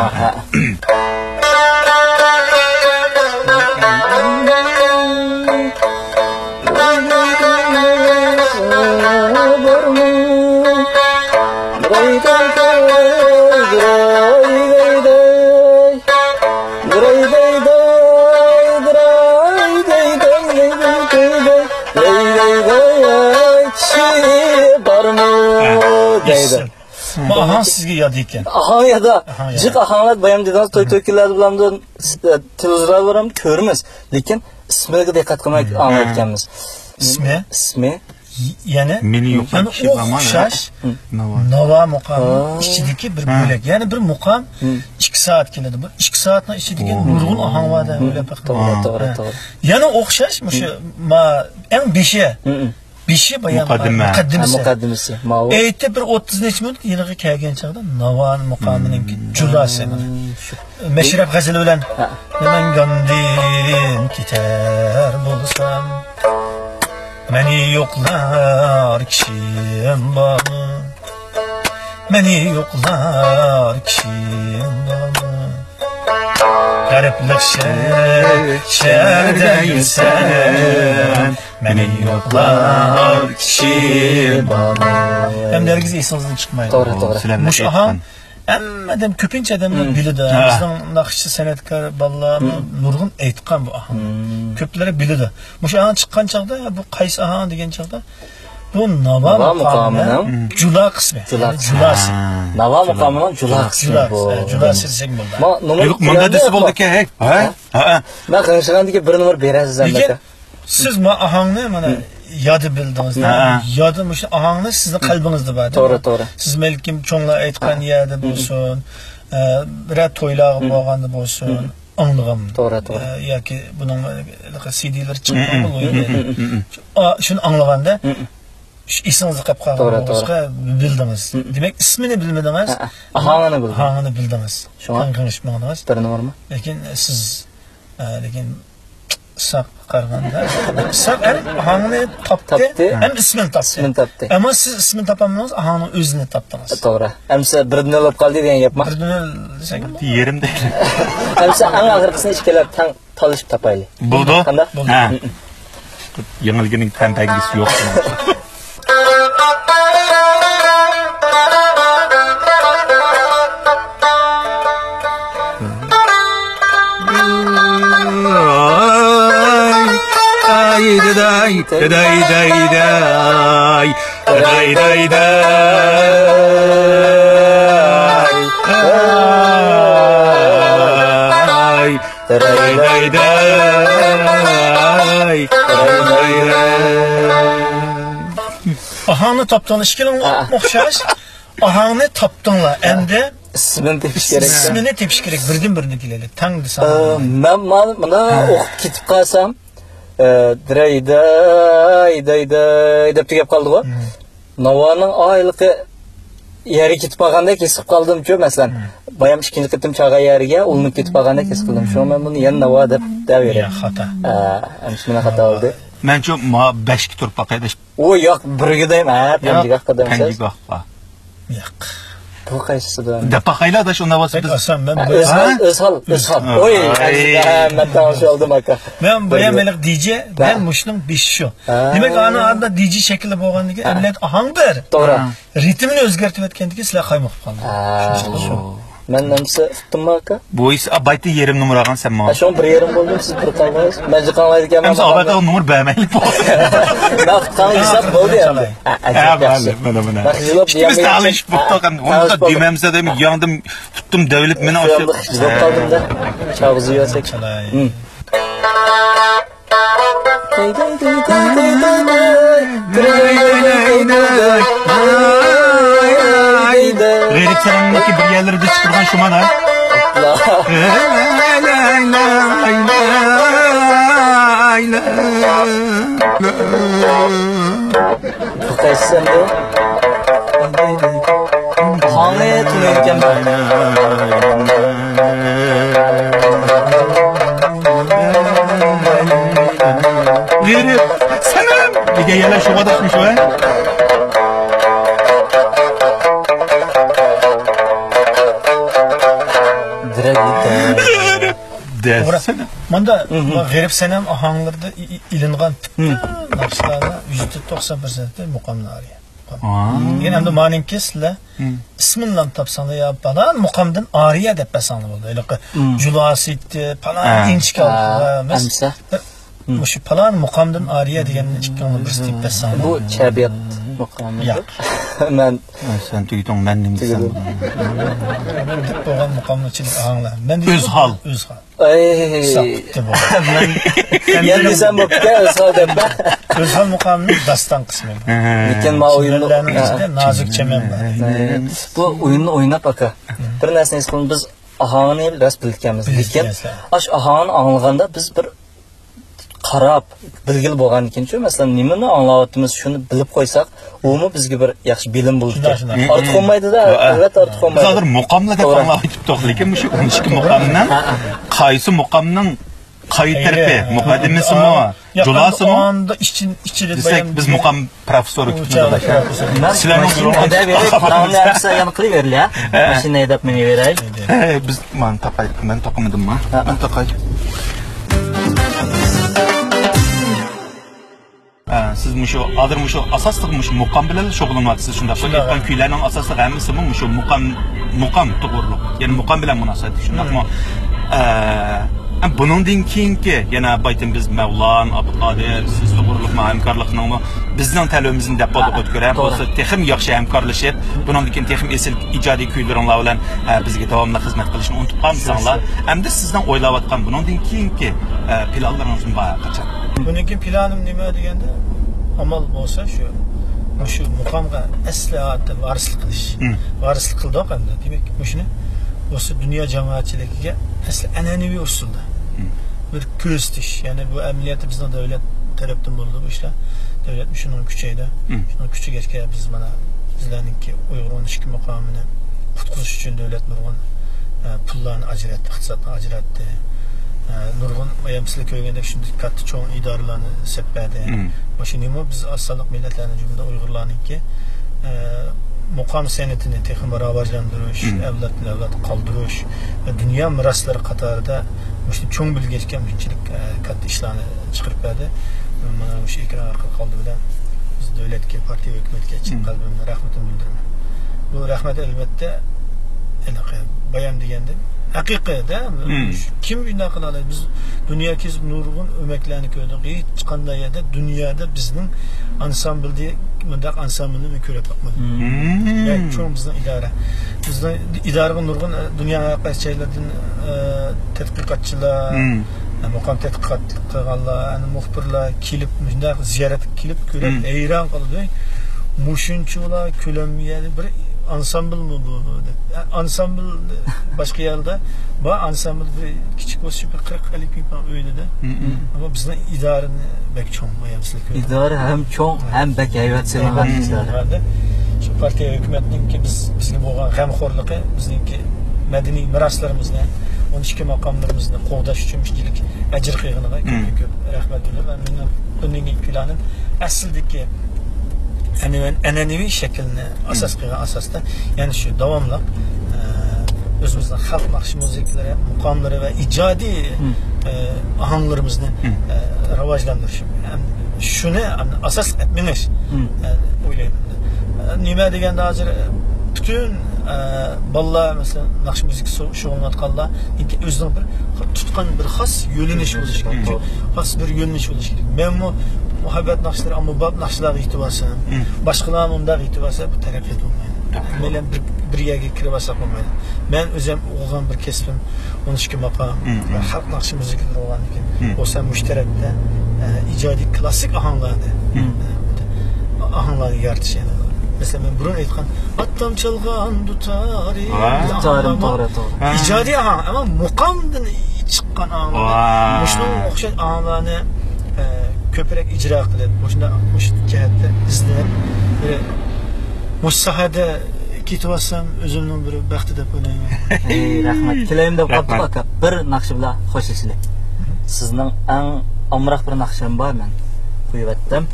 دەيدۇ. بۇ ئاھاڭ سىزگە ياد ئىكەن. ئاھاڭ يادا. جىق ئاھاڭلار بايام دېدىڭىز، توي تۆكۈنلەردە بولامدۇ، تېلېۋىزورلاردا بولامدۇ، كۆرىمىز. لېكىن ئىسمىگە دىققەت قىلماي ئاڭلاۋاتقانمىز. ئىسمى؟ ئىسمى. يەنى مېنى يوقلاپ كىشى بارمۇ؟ ئوخشاش ناۋا مۇقامى ئىچىدىكى بىر بۆلەك. يەنى بىر مۇقام ئىككى سائەت كېلىدۇ. بۇ ئىككى سائەتنىڭ ئىچىدىكى نۇرغۇن ئاھاڭ بار دەپ ئويلاپ بېقىڭ. توغرا، توغرا، توغرا. يەنە ئوخشاش مۇشۇ ما-، ئەڭ بېشى. بېشى بايان مۇقەددىمە. مۇقەددىمىسى. مۇقەددىمىسى. ماۋۇ. ئېيتىپ بىر ئوتتۇز نەچچە مىنۇت يېنىغا كەلگەن چاغدا ناۋا مۇقامىنىڭكى جۇلاسى. مەشرەپ غەزىلى بىلەن. مەن گاندىدىن كېتەر بولسام، مېنى يوقلار كىشىم بارمۇ؟ مېنى يوقلار كىشىم بارمۇ؟ غەرىبلىك شەھەر، شەھەردە يۈرسەم، مېنى يوقلار كىشىم بارمۇ؟ ئەمدى ھەرگىز ئېسىڭىزدىن چىقمايدۇ. توغرا، توغرا. مۇشۇ ئاھاڭ ھەممە ئادەم، كۆپىنچە ئادەملەر بىلىدۇ. بىزنىڭ ناخشىچى سەنئەتكار بالىلارمۇ نۇرغۇن ئېيتقان بۇ ئاھاڭنى. كۆپلىرى بىلىدۇ. مۇشۇ ئاھاڭ چىققان چاغدا، بۇ قايسى ئاھاڭ دېگەن چاغدا، بۇ ناۋا مۇقامىنىڭ جۇلا قىسمى. جۇلا قىسمى. جۇلاسى. ناۋا مۇقامىنىڭ جۇلا قىسمى بۇ. جۇلاسى دېسەك بولىدۇ. مۇندا دېسە بولىدىكەن، ھەي. ھە؟ مەن غىڭشىغاندىكىن بىر نومۇر بېرەرسىز، ئەلۋەتتە. سىز ما ئاھاڭنى مانا يادا بىلدىڭىز، يادا مۇشۇ ئاھاڭنى سىزنىڭ قەلبىڭىزدە بار. توغرا، توغرا. سىز بەلكىم چوڭلار ئېيتقان يەردە بولسۇن، ئە، بىرەر تويلارغا بارغاندا بولسۇن، ئاڭلىغان. توغرا، توغرا. ئە، ياكى بۇنىڭ سىدىلىرى چىققان بولۇر. شۇنى ئاڭلىغاندا شۇ ئېسىڭىزدە قېلىپ قالغان بولغاچقا بىلدىڭىز. دېمەك، ئىسمىنى بىلمىدىڭىز. ئاھاڭىنى بىلدىڭىز. ئاھاڭىنى بىلدىڭىز. شۇڭا غىڭشىپ ماڭدىڭىز. بىر نومۇرمۇ؟ لېكىن سىز، ئە، لېكىن ساق قارىغاندا، ساق ھەم ئاھاڭنى تاپتى، تاپتى. ھەم ئىسمىنى تاپتى. ئىسمىنى تاپتى. ئەمما سىز ئىسمىنى تاپالمىدىڭىز، ئاھاڭنىڭ ئۆزىنى تاپتىڭىز. توغرا. ئەمسە بىر نۆل بولۇپ قالدى دېگەن گەپمۇ؟ بىر نۆل دېسەك. يېرىم دەيلى. ئەمسە ئەڭ ئاخىرقىسىنى ئىككىلەپ تەڭ تالىشىپ تاپايلى. بولىدۇ. قانداق؟ ھە. يېڭىلگىنىڭ تەنتەگىسى يوق. ئاي، ئاي، داداي، داداي، داي، داي. داي، داي، داي. داي، داي، داي. ئاھاڭنى تاپتىڭلار، ئىككىلىڭلار ئوخشاش. ئاھاڭنى تاپتىڭلار، ئەمدى ئىسمىنى تېپىش كېرەك. ئىسمىنى تېپىش كېرەك، بىردىن بىرىنى كېلەيلى. تەڭ دېسەڭ. ئە، مەن مانا، مانا ئوقۇپ كېتىپ قالسام، ئە، دىرەي داي، داي داي دەپ تۈگەپ قالدىغۇ. ناۋانىڭ ئايلىقى يەرگە كېتىپ قالغاندەك ھېس قىلىپ قالدىمچۇ، مەسىلەن. بايام ئىككىنچى قېتىم چاغان يەرگە ئۇلىنىپ كېتىپ قالغاندەك ھېس قىلدىم. شۇڭا مەن بۇنى يەنە ناۋا دەپ دەۋېرەي. يا، خاتا. ئە، ئەمىسە مېنىڭ خاتا بولدى. مەنچۇ ما بەشكە تۇرۇپ باقاي دەش. ئۇ ياق، بىرگە دەيمەن. ھە، پەنجىگاھقا دەيمەن. پەنجىگاھقا. ياق. بۇ قايسىسىدۇر؟ دەپ باقايلا، ئاداش، ئۇنداق بولسا بەك ئاسان، مەن ھە، ئۆزھال، ئۆزھال، ئۆزھال. ئوي، ھە، مەن تەڭشىۋالدىم، ئاكا. مەن بايام ھېلىقى دىجې، مەن مۇشۇنىڭ بېشى شۇ. دېمەك، ئانا ئارىدا دىجې شەكلىدە بولغاندىن كېيىن، ئەمەلىيەتتە ئاھاڭ بىر. توغرا. رىتىمنى ئۆزگەرتىۋەتكەندىن كېيىن سىلەر قايمۇقۇپ قالدىڭلار. ھە. شۇ. مەن نېمىسى ئۇتتۇممۇ، ئاكا؟ بۇ ئىس ئابايتى يېرىم نومۇر ئالغان سەن ماڭا. ھە، شۇڭا بىر يېرىم بولدۇم، سىز بىر قالدىڭىز. مەن جىق ئاڭلايدىكەنمەن. ئەمسە ئابايتىغا نومۇر بەرمەيلى. مەن ئۇتقانغا ھېساب بولدى ئەمدى. ھە، ھە، مانا، مانا. ئىككىمىز تەڭلىشىپ بوپتۇق ئەمدى. ئۇندا دېمەمسە دەيمەن، ياڭدىم، تۇتتۇم، دەۋېلىپ مېنىڭ ئاشۇ. خىجىل بولۇپ قالدىم-دە. چاغ ئۇزىيىۋەرسەك. غېرىب سەرەڭنىڭكى بىر يەرلىرىدە چىقىدىغان شۇمان ھە. بۇ قايسىسى ئەمدى؟ ھاڭى تونۇيدىكەنمەن. يەنە شۇ قاداشمۇ شۇ، ھە؟ دېرەك يېتەر. دەس. توغرا. ماندا، مم. ما غېرىب سەنەم ئاھاڭلىرىدا ئى-، ئى-، ئېلىنغان پۈتۈن مم. ناخشىلاردا يۈزدە توقسان پىرسەنتى مۇقامنىڭ ئارىيە. مۇقام. ئا. يەنە ئەمدى مانىڭكى سىلەر مم. ئىسمىنىلا تاپساڭلار يا پالان مۇقامدىن ئارىيە دەپ بەرسەڭلار بولىدۇ. ھېلىقى مم. جۇلاسىتى، پالان ھە. ئىنچىكە ھە. ئالدى. مەس-، ئەمسە. بىر مم. مۇشۇ پالان مۇقامدىن ئارىيە دېگەننى ئىككىڭلار بىرسى تېپىپ بەرسەڭلار. بۇ تەبىئەت مۇقامى. ياق. مەن ھە، سەن تۈگىتىڭ، مەن نېمە دېسەم. تۈگىدىم. مەن دەپ بولغان مۇقامنى چىلىك ئاڭلا. مەن دېگەن ئۆز ھال. ئۆز ھال. ئەي. ساقىتتى بۇ. مەن يەنە دېسەم بوپتىكەن، ئۆز ھال دەپ. ئۆز ھال مۇقامىنىڭ داستان قىسمى بۇ. لېكىن ما ئويۇننى چىمەنلەرنىڭ ئىچىدە نازۇك چەمەن بار. بۇ ئويۇننى ئويناپ، ئاكا. بىر نەرسىنى ھېس قىلدىم، بىز ئاھاڭنى راست بىلىدىكەنمىز. لېكىن بىلىدىكەنسىز. ئاش ئاھاڭنى ئاڭلىغاندا بىز بىر قاراپ، بىلگىلى بولغاندىكىنچۇ، مەسىلەن، نېمىنى ئاڭلاۋاتىمىز، شۇنى بىلىپ قويساق، ئۇمۇ بىزگە بىر ياخشى بىلىم بولىدىكەن. شۇنداق، شۇنداق. ئارتۇق بولمايدۇ-دە، ھە. ئەلۋەتتە ئارتۇق بولمايدۇ. بىز ھازىر مۇقاملا دەپ توغرا. ئاڭلاۋېتىپتۇق، لېكىن مۇشۇ ئون ئىككى مۇقامنىڭ ھە، ھە. قايسى مۇقامنىڭ قايسى تەرىپى، ئەينى. مۇقەددىمىسىمۇ، ياق، جۇلاسىمۇ ئاندا ئىچىن-، ئىچىدە دېسەك، بايان بىز مۇقام پروفېسسورى كۈتۈپ تۇردۇق. سىلەرنىڭ سىزنىڭ ئۇنىڭ ئادەم بېرىپ، ئاڭنى ھەمسە يەنە قىلىۋېرىلە. ھە. ماشىنا ھەيدەپ مېڭىۋېرەي. ھە، بىز مانا تاقاي. مەن تاقىمىدىمما؟ ھە. مەن تاقاي. ھە، سىز مۇشۇ، ھازىر مۇشۇ ئاساسلىق مۇشۇ مۇقام بىلەن شۇغۇللىنىۋاتىسىز، شۇنداقمۇ؟ شۇنداق. ئېيتقان كۈيلەرنىڭ ئاساسلىق ھەممىسىمۇ مۇشۇ مۇقام، مۇقام توغرۇلۇق. يەنى مۇقام بىلەن مۇناسىۋەتلىك، شۇنداقمۇ؟ مم. ئە، بۇنىڭدىن كېيىنكى يەنە بايتىن بىز مەۋلان، ئابدۇقادىر، سىز توغرۇلۇق ھەمكارلىقنىڭمۇ بىزنىڭ تەلىپىمىزنى دەپ بولدۇق، ھە، ئۆتكۈرە. توغرا. بولسا تېخىمۇ ياخشى ھەمكارلىشىپ، بۇنىڭدىن كېيىن تېخىمۇ ئېسىل ئىجادىي كۈيلىرىڭلار بىلەن، ئە، بىزگە داۋاملىق خىزمەت قىلىشنى ئۇنتۇپ قالمىساڭلار. شۇ، شۇ. ئەمدى سىزنىڭ ئويلاۋاتقان بۇنىڭدىن كېيىنكى، ئە، پىلانلىرىڭىز بار قاچان؟ بۇنىڭ كېيىن پىلانىم نېمە دېگەندە، ئامال بولسا شۇ، مۇشۇ مۇقامغا ئەسلى ھالەتتە ۋارىسلىق قىلىش. مم. ۋارىسلىق قىلدۇق ئەمدى. دېمەك، مۇشۇنى بولسا دۇنيا جامائەتچىلىكىگە ئەسلى ئەنئەنىۋى ئۇسۇلدا مم. بىر كۆرسىتىش. يەنى بۇ ئەمەلىيەتتە بىزنىڭ دۆلەت تەرەپتىن بولىدۇ بۇ ئىشلار. دۆلەت شۇنىڭ كۈچەيدى. مم. شۇنىڭ كۈچىگەچكە بىز مانا بىزلەرنىڭكى ئۇيغۇر ئون ئىككى مۇقامىنى قۇتقۇزۇش ئۈچۈن دۆلەت نۇرغۇن، ئە، پۇللارنى ئاجراتتى، ئىقتىسادنى ئاجراتتى. ئە، نۇرغۇن، بايام سىلەر كۆرگەندەك، شۇنداق كاتتا چوڭ ئىدارىلارنى سەپ بەردى. مم. مۇشۇنىمۇ بىز ئاز سانلىق مىللەتلەرنىڭ، جۈملىدىن ئۇيغۇرلارنىڭكى، ئە، مۇقام سەنئىتىنى تېخىمۇ راۋاجلاندۇرۇش، مم. ئەۋلادتىن ئەۋلادقا قالدۇرۇش ۋە دۇنيا مىراسلىرى قاتارىدا مۇشۇنى چوڭ بىلگەچكە مۇشۇنچىلىك، ئە، كاتتا ئىشلارنى چىقىرىپ بەردى. مانا مۇشۇ ئېكران ئارقىلىق ئالدى بىلەن بىز دۆلەتكە، پارتىيە، ھۆكۈمەتكە چىن مم. قەلبىمدىن رەھمىتىمنى بىلدۈرىمەن. بۇ رەھمەت ئەلۋەتتە ھېلىقى بايام دېگەندەك ھەقىقىي-دە. مم. كىم بۇنداق قىلالايدۇ؟ بىز دۇنيا كېزىپ نۇرغۇن ئۆمەكلەرنى كۆردۇق. ھېچقانداق يەردە، دۇنيادا بىزنىڭ ئانسامبىلدەك، مۇنداق ئانسامبىلنى مەن كۆرۈپ باقمىدىم. مم. بەك چوڭ بىزنىڭ ئىدارە. بىزنىڭ ئىدارىگە نۇرغۇن، ئە، دۇنيا ھەر قايسى جايلاردىن، ئە، تەتقىقاتچىلار، مم. ئە، مۇقام تەتقىقات قىلغانلار، ئەنە مۇخبىرلار كېلىپ، مۇشۇنداق زىيارەتكە كېلىپ كۆرۈپ مم. ھەيران قالىدۇ. مۇشۇنچىلا كۆلەمگە بىر ئانسامبىلمۇ بۇ دەپ. ئانسامبىل باشقا يەردە بار، ئانسامبىل بىر كىچىك بولسا بىر قىرىق ئەللىك مىڭ پاڭ ئۆيدە-دە. مم. ئەمما بىزنىڭ ئىدارىنى بەك چوڭ، بايام سىلەر كۆرگەن. ئىدارە ھەم چوڭ، ھەم بەك ھەيۋەت سېلىنغان ئىدارە. شۇ پارتىيە ھۆكۈمەتنىڭكى بىز، بىزگە بولغان غەمخورلۇقى، بىزنىڭكى مەدەنىي مىراسلىرىمىزنى، ئون ئىككى ماقاملىرىمىزنى قوغداش ئۈچۈن مۇشۇنچىلىك ئەجىر قىلغىنىغا كۆپتىن كۆپ رەھمەت بىلدۈرىمەن. مېنىڭ بۇندىن كېيىنكى پىلانىم ئەسلىدىكى ئەنئەنىۋى شەكىلنى ئاساس قىلغان ئاساستا، يەنى شۇ داۋاملىق، ئە، ئۆزىمىزنىڭ خەلق ناخشا مۇزىكىلىرى، مۇقاملىرى ۋە ئىجادىي، ئە، ئاھاڭلىرىمىزنى، ئە، راۋاجلاندۇرۇش. ھەم شۇنى، ھەم ئاساس قىلىپ مېڭىش، ئە، ئويلايمەن. ئە، نېمە دېگەندە ھازىر، ئە، پۈتۈن، ئە، بالىلار، مەسىلەن، ناخشا مۇزىكا شۇ-، شۇغۇللىنىۋاتقانلار ئۆزىنىڭ بىر تۇتقان بىر خاس يۆنىلىش بولۇشى كېرەك. خاس بىر يۆنىلىش بولۇشى كېرەك. مەنمۇ مۇھەببەت ناخشىلىرى، ئاممىباب ناخشىلارغا يېتىۋالسام، باشقىلارمۇ ئۇنداق يېتىۋالسا، بۇ تەرەققىيات بولمايدۇ. مەيلى بىر، بىر يەرگە كىرىۋالساق بولمايدۇ. مەن ئۆزۈم ئوقۇغان بىر كەسپىم ئون ئىككى ماقام، خەلق ناخشا مۇزىكىلىرى بولغاندىكىن، بولسا مۇشۇ تەرەپتە، ئە، ئىجادىي كلاسسىك ئاھاڭلارنى، ئە، ئاھاڭلارنى يارىتىش، يەنى، مەسىلەن، مەن بۇرۇن ئېيتقان ئاتام چالغان دۇتارى. دۇتارىم، توغرا، توغرا. ئىجادىي ئاھاڭ، ئەمما مۇقامدىن چىققان ئاھاڭلار. مۇشۇنىڭغا ئوخشاش ئاھاڭلارنى، ئە، كۆپرەك ئىجرا قىلىپ، مۇشۇنداق، مۇشۇ جەھەتتە ئىزدىنىپ، بىر مۇشۇ ساھەدە كېتىۋالسام، ئۆزۈمنىڭ بىر بەختى دەپ ئويلايمەن. ئەي، رەھمەت. كېلەيمۇ دەپ قاپتۇق، ئاكا. بىر ناخشا بىلەن خوشلىشىلى. سىزنىڭ ئەڭ ئامراق بىر ناخشام بار، مەن قويۇۋەتتىم.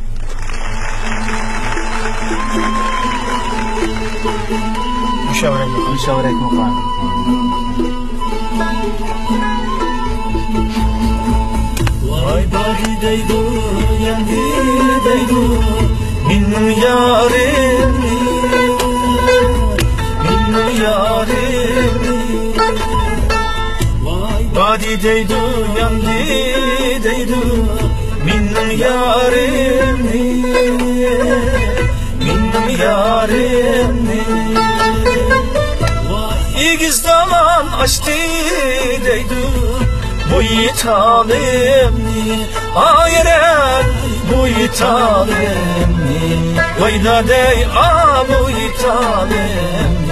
مۇشاۋىرەك مۇقام. مۇشاۋىرەك مۇقام. ۋاي بادى دەيدۇ، يەندى دەيدۇ، مېنىڭ يارىمنى، مېنىڭ يارىمنى. ۋاي بادى دەيدۇ، يەندى دەيدۇ، مېنىڭ يارىمنى، مېنىڭ يارىمنى. ئېگىز دامان ئاچتى دەيدۇ، بويتالىمنى، ئايرەن بويتالىمنى. ۋايدا دەي، ئا، بويتالىمنى.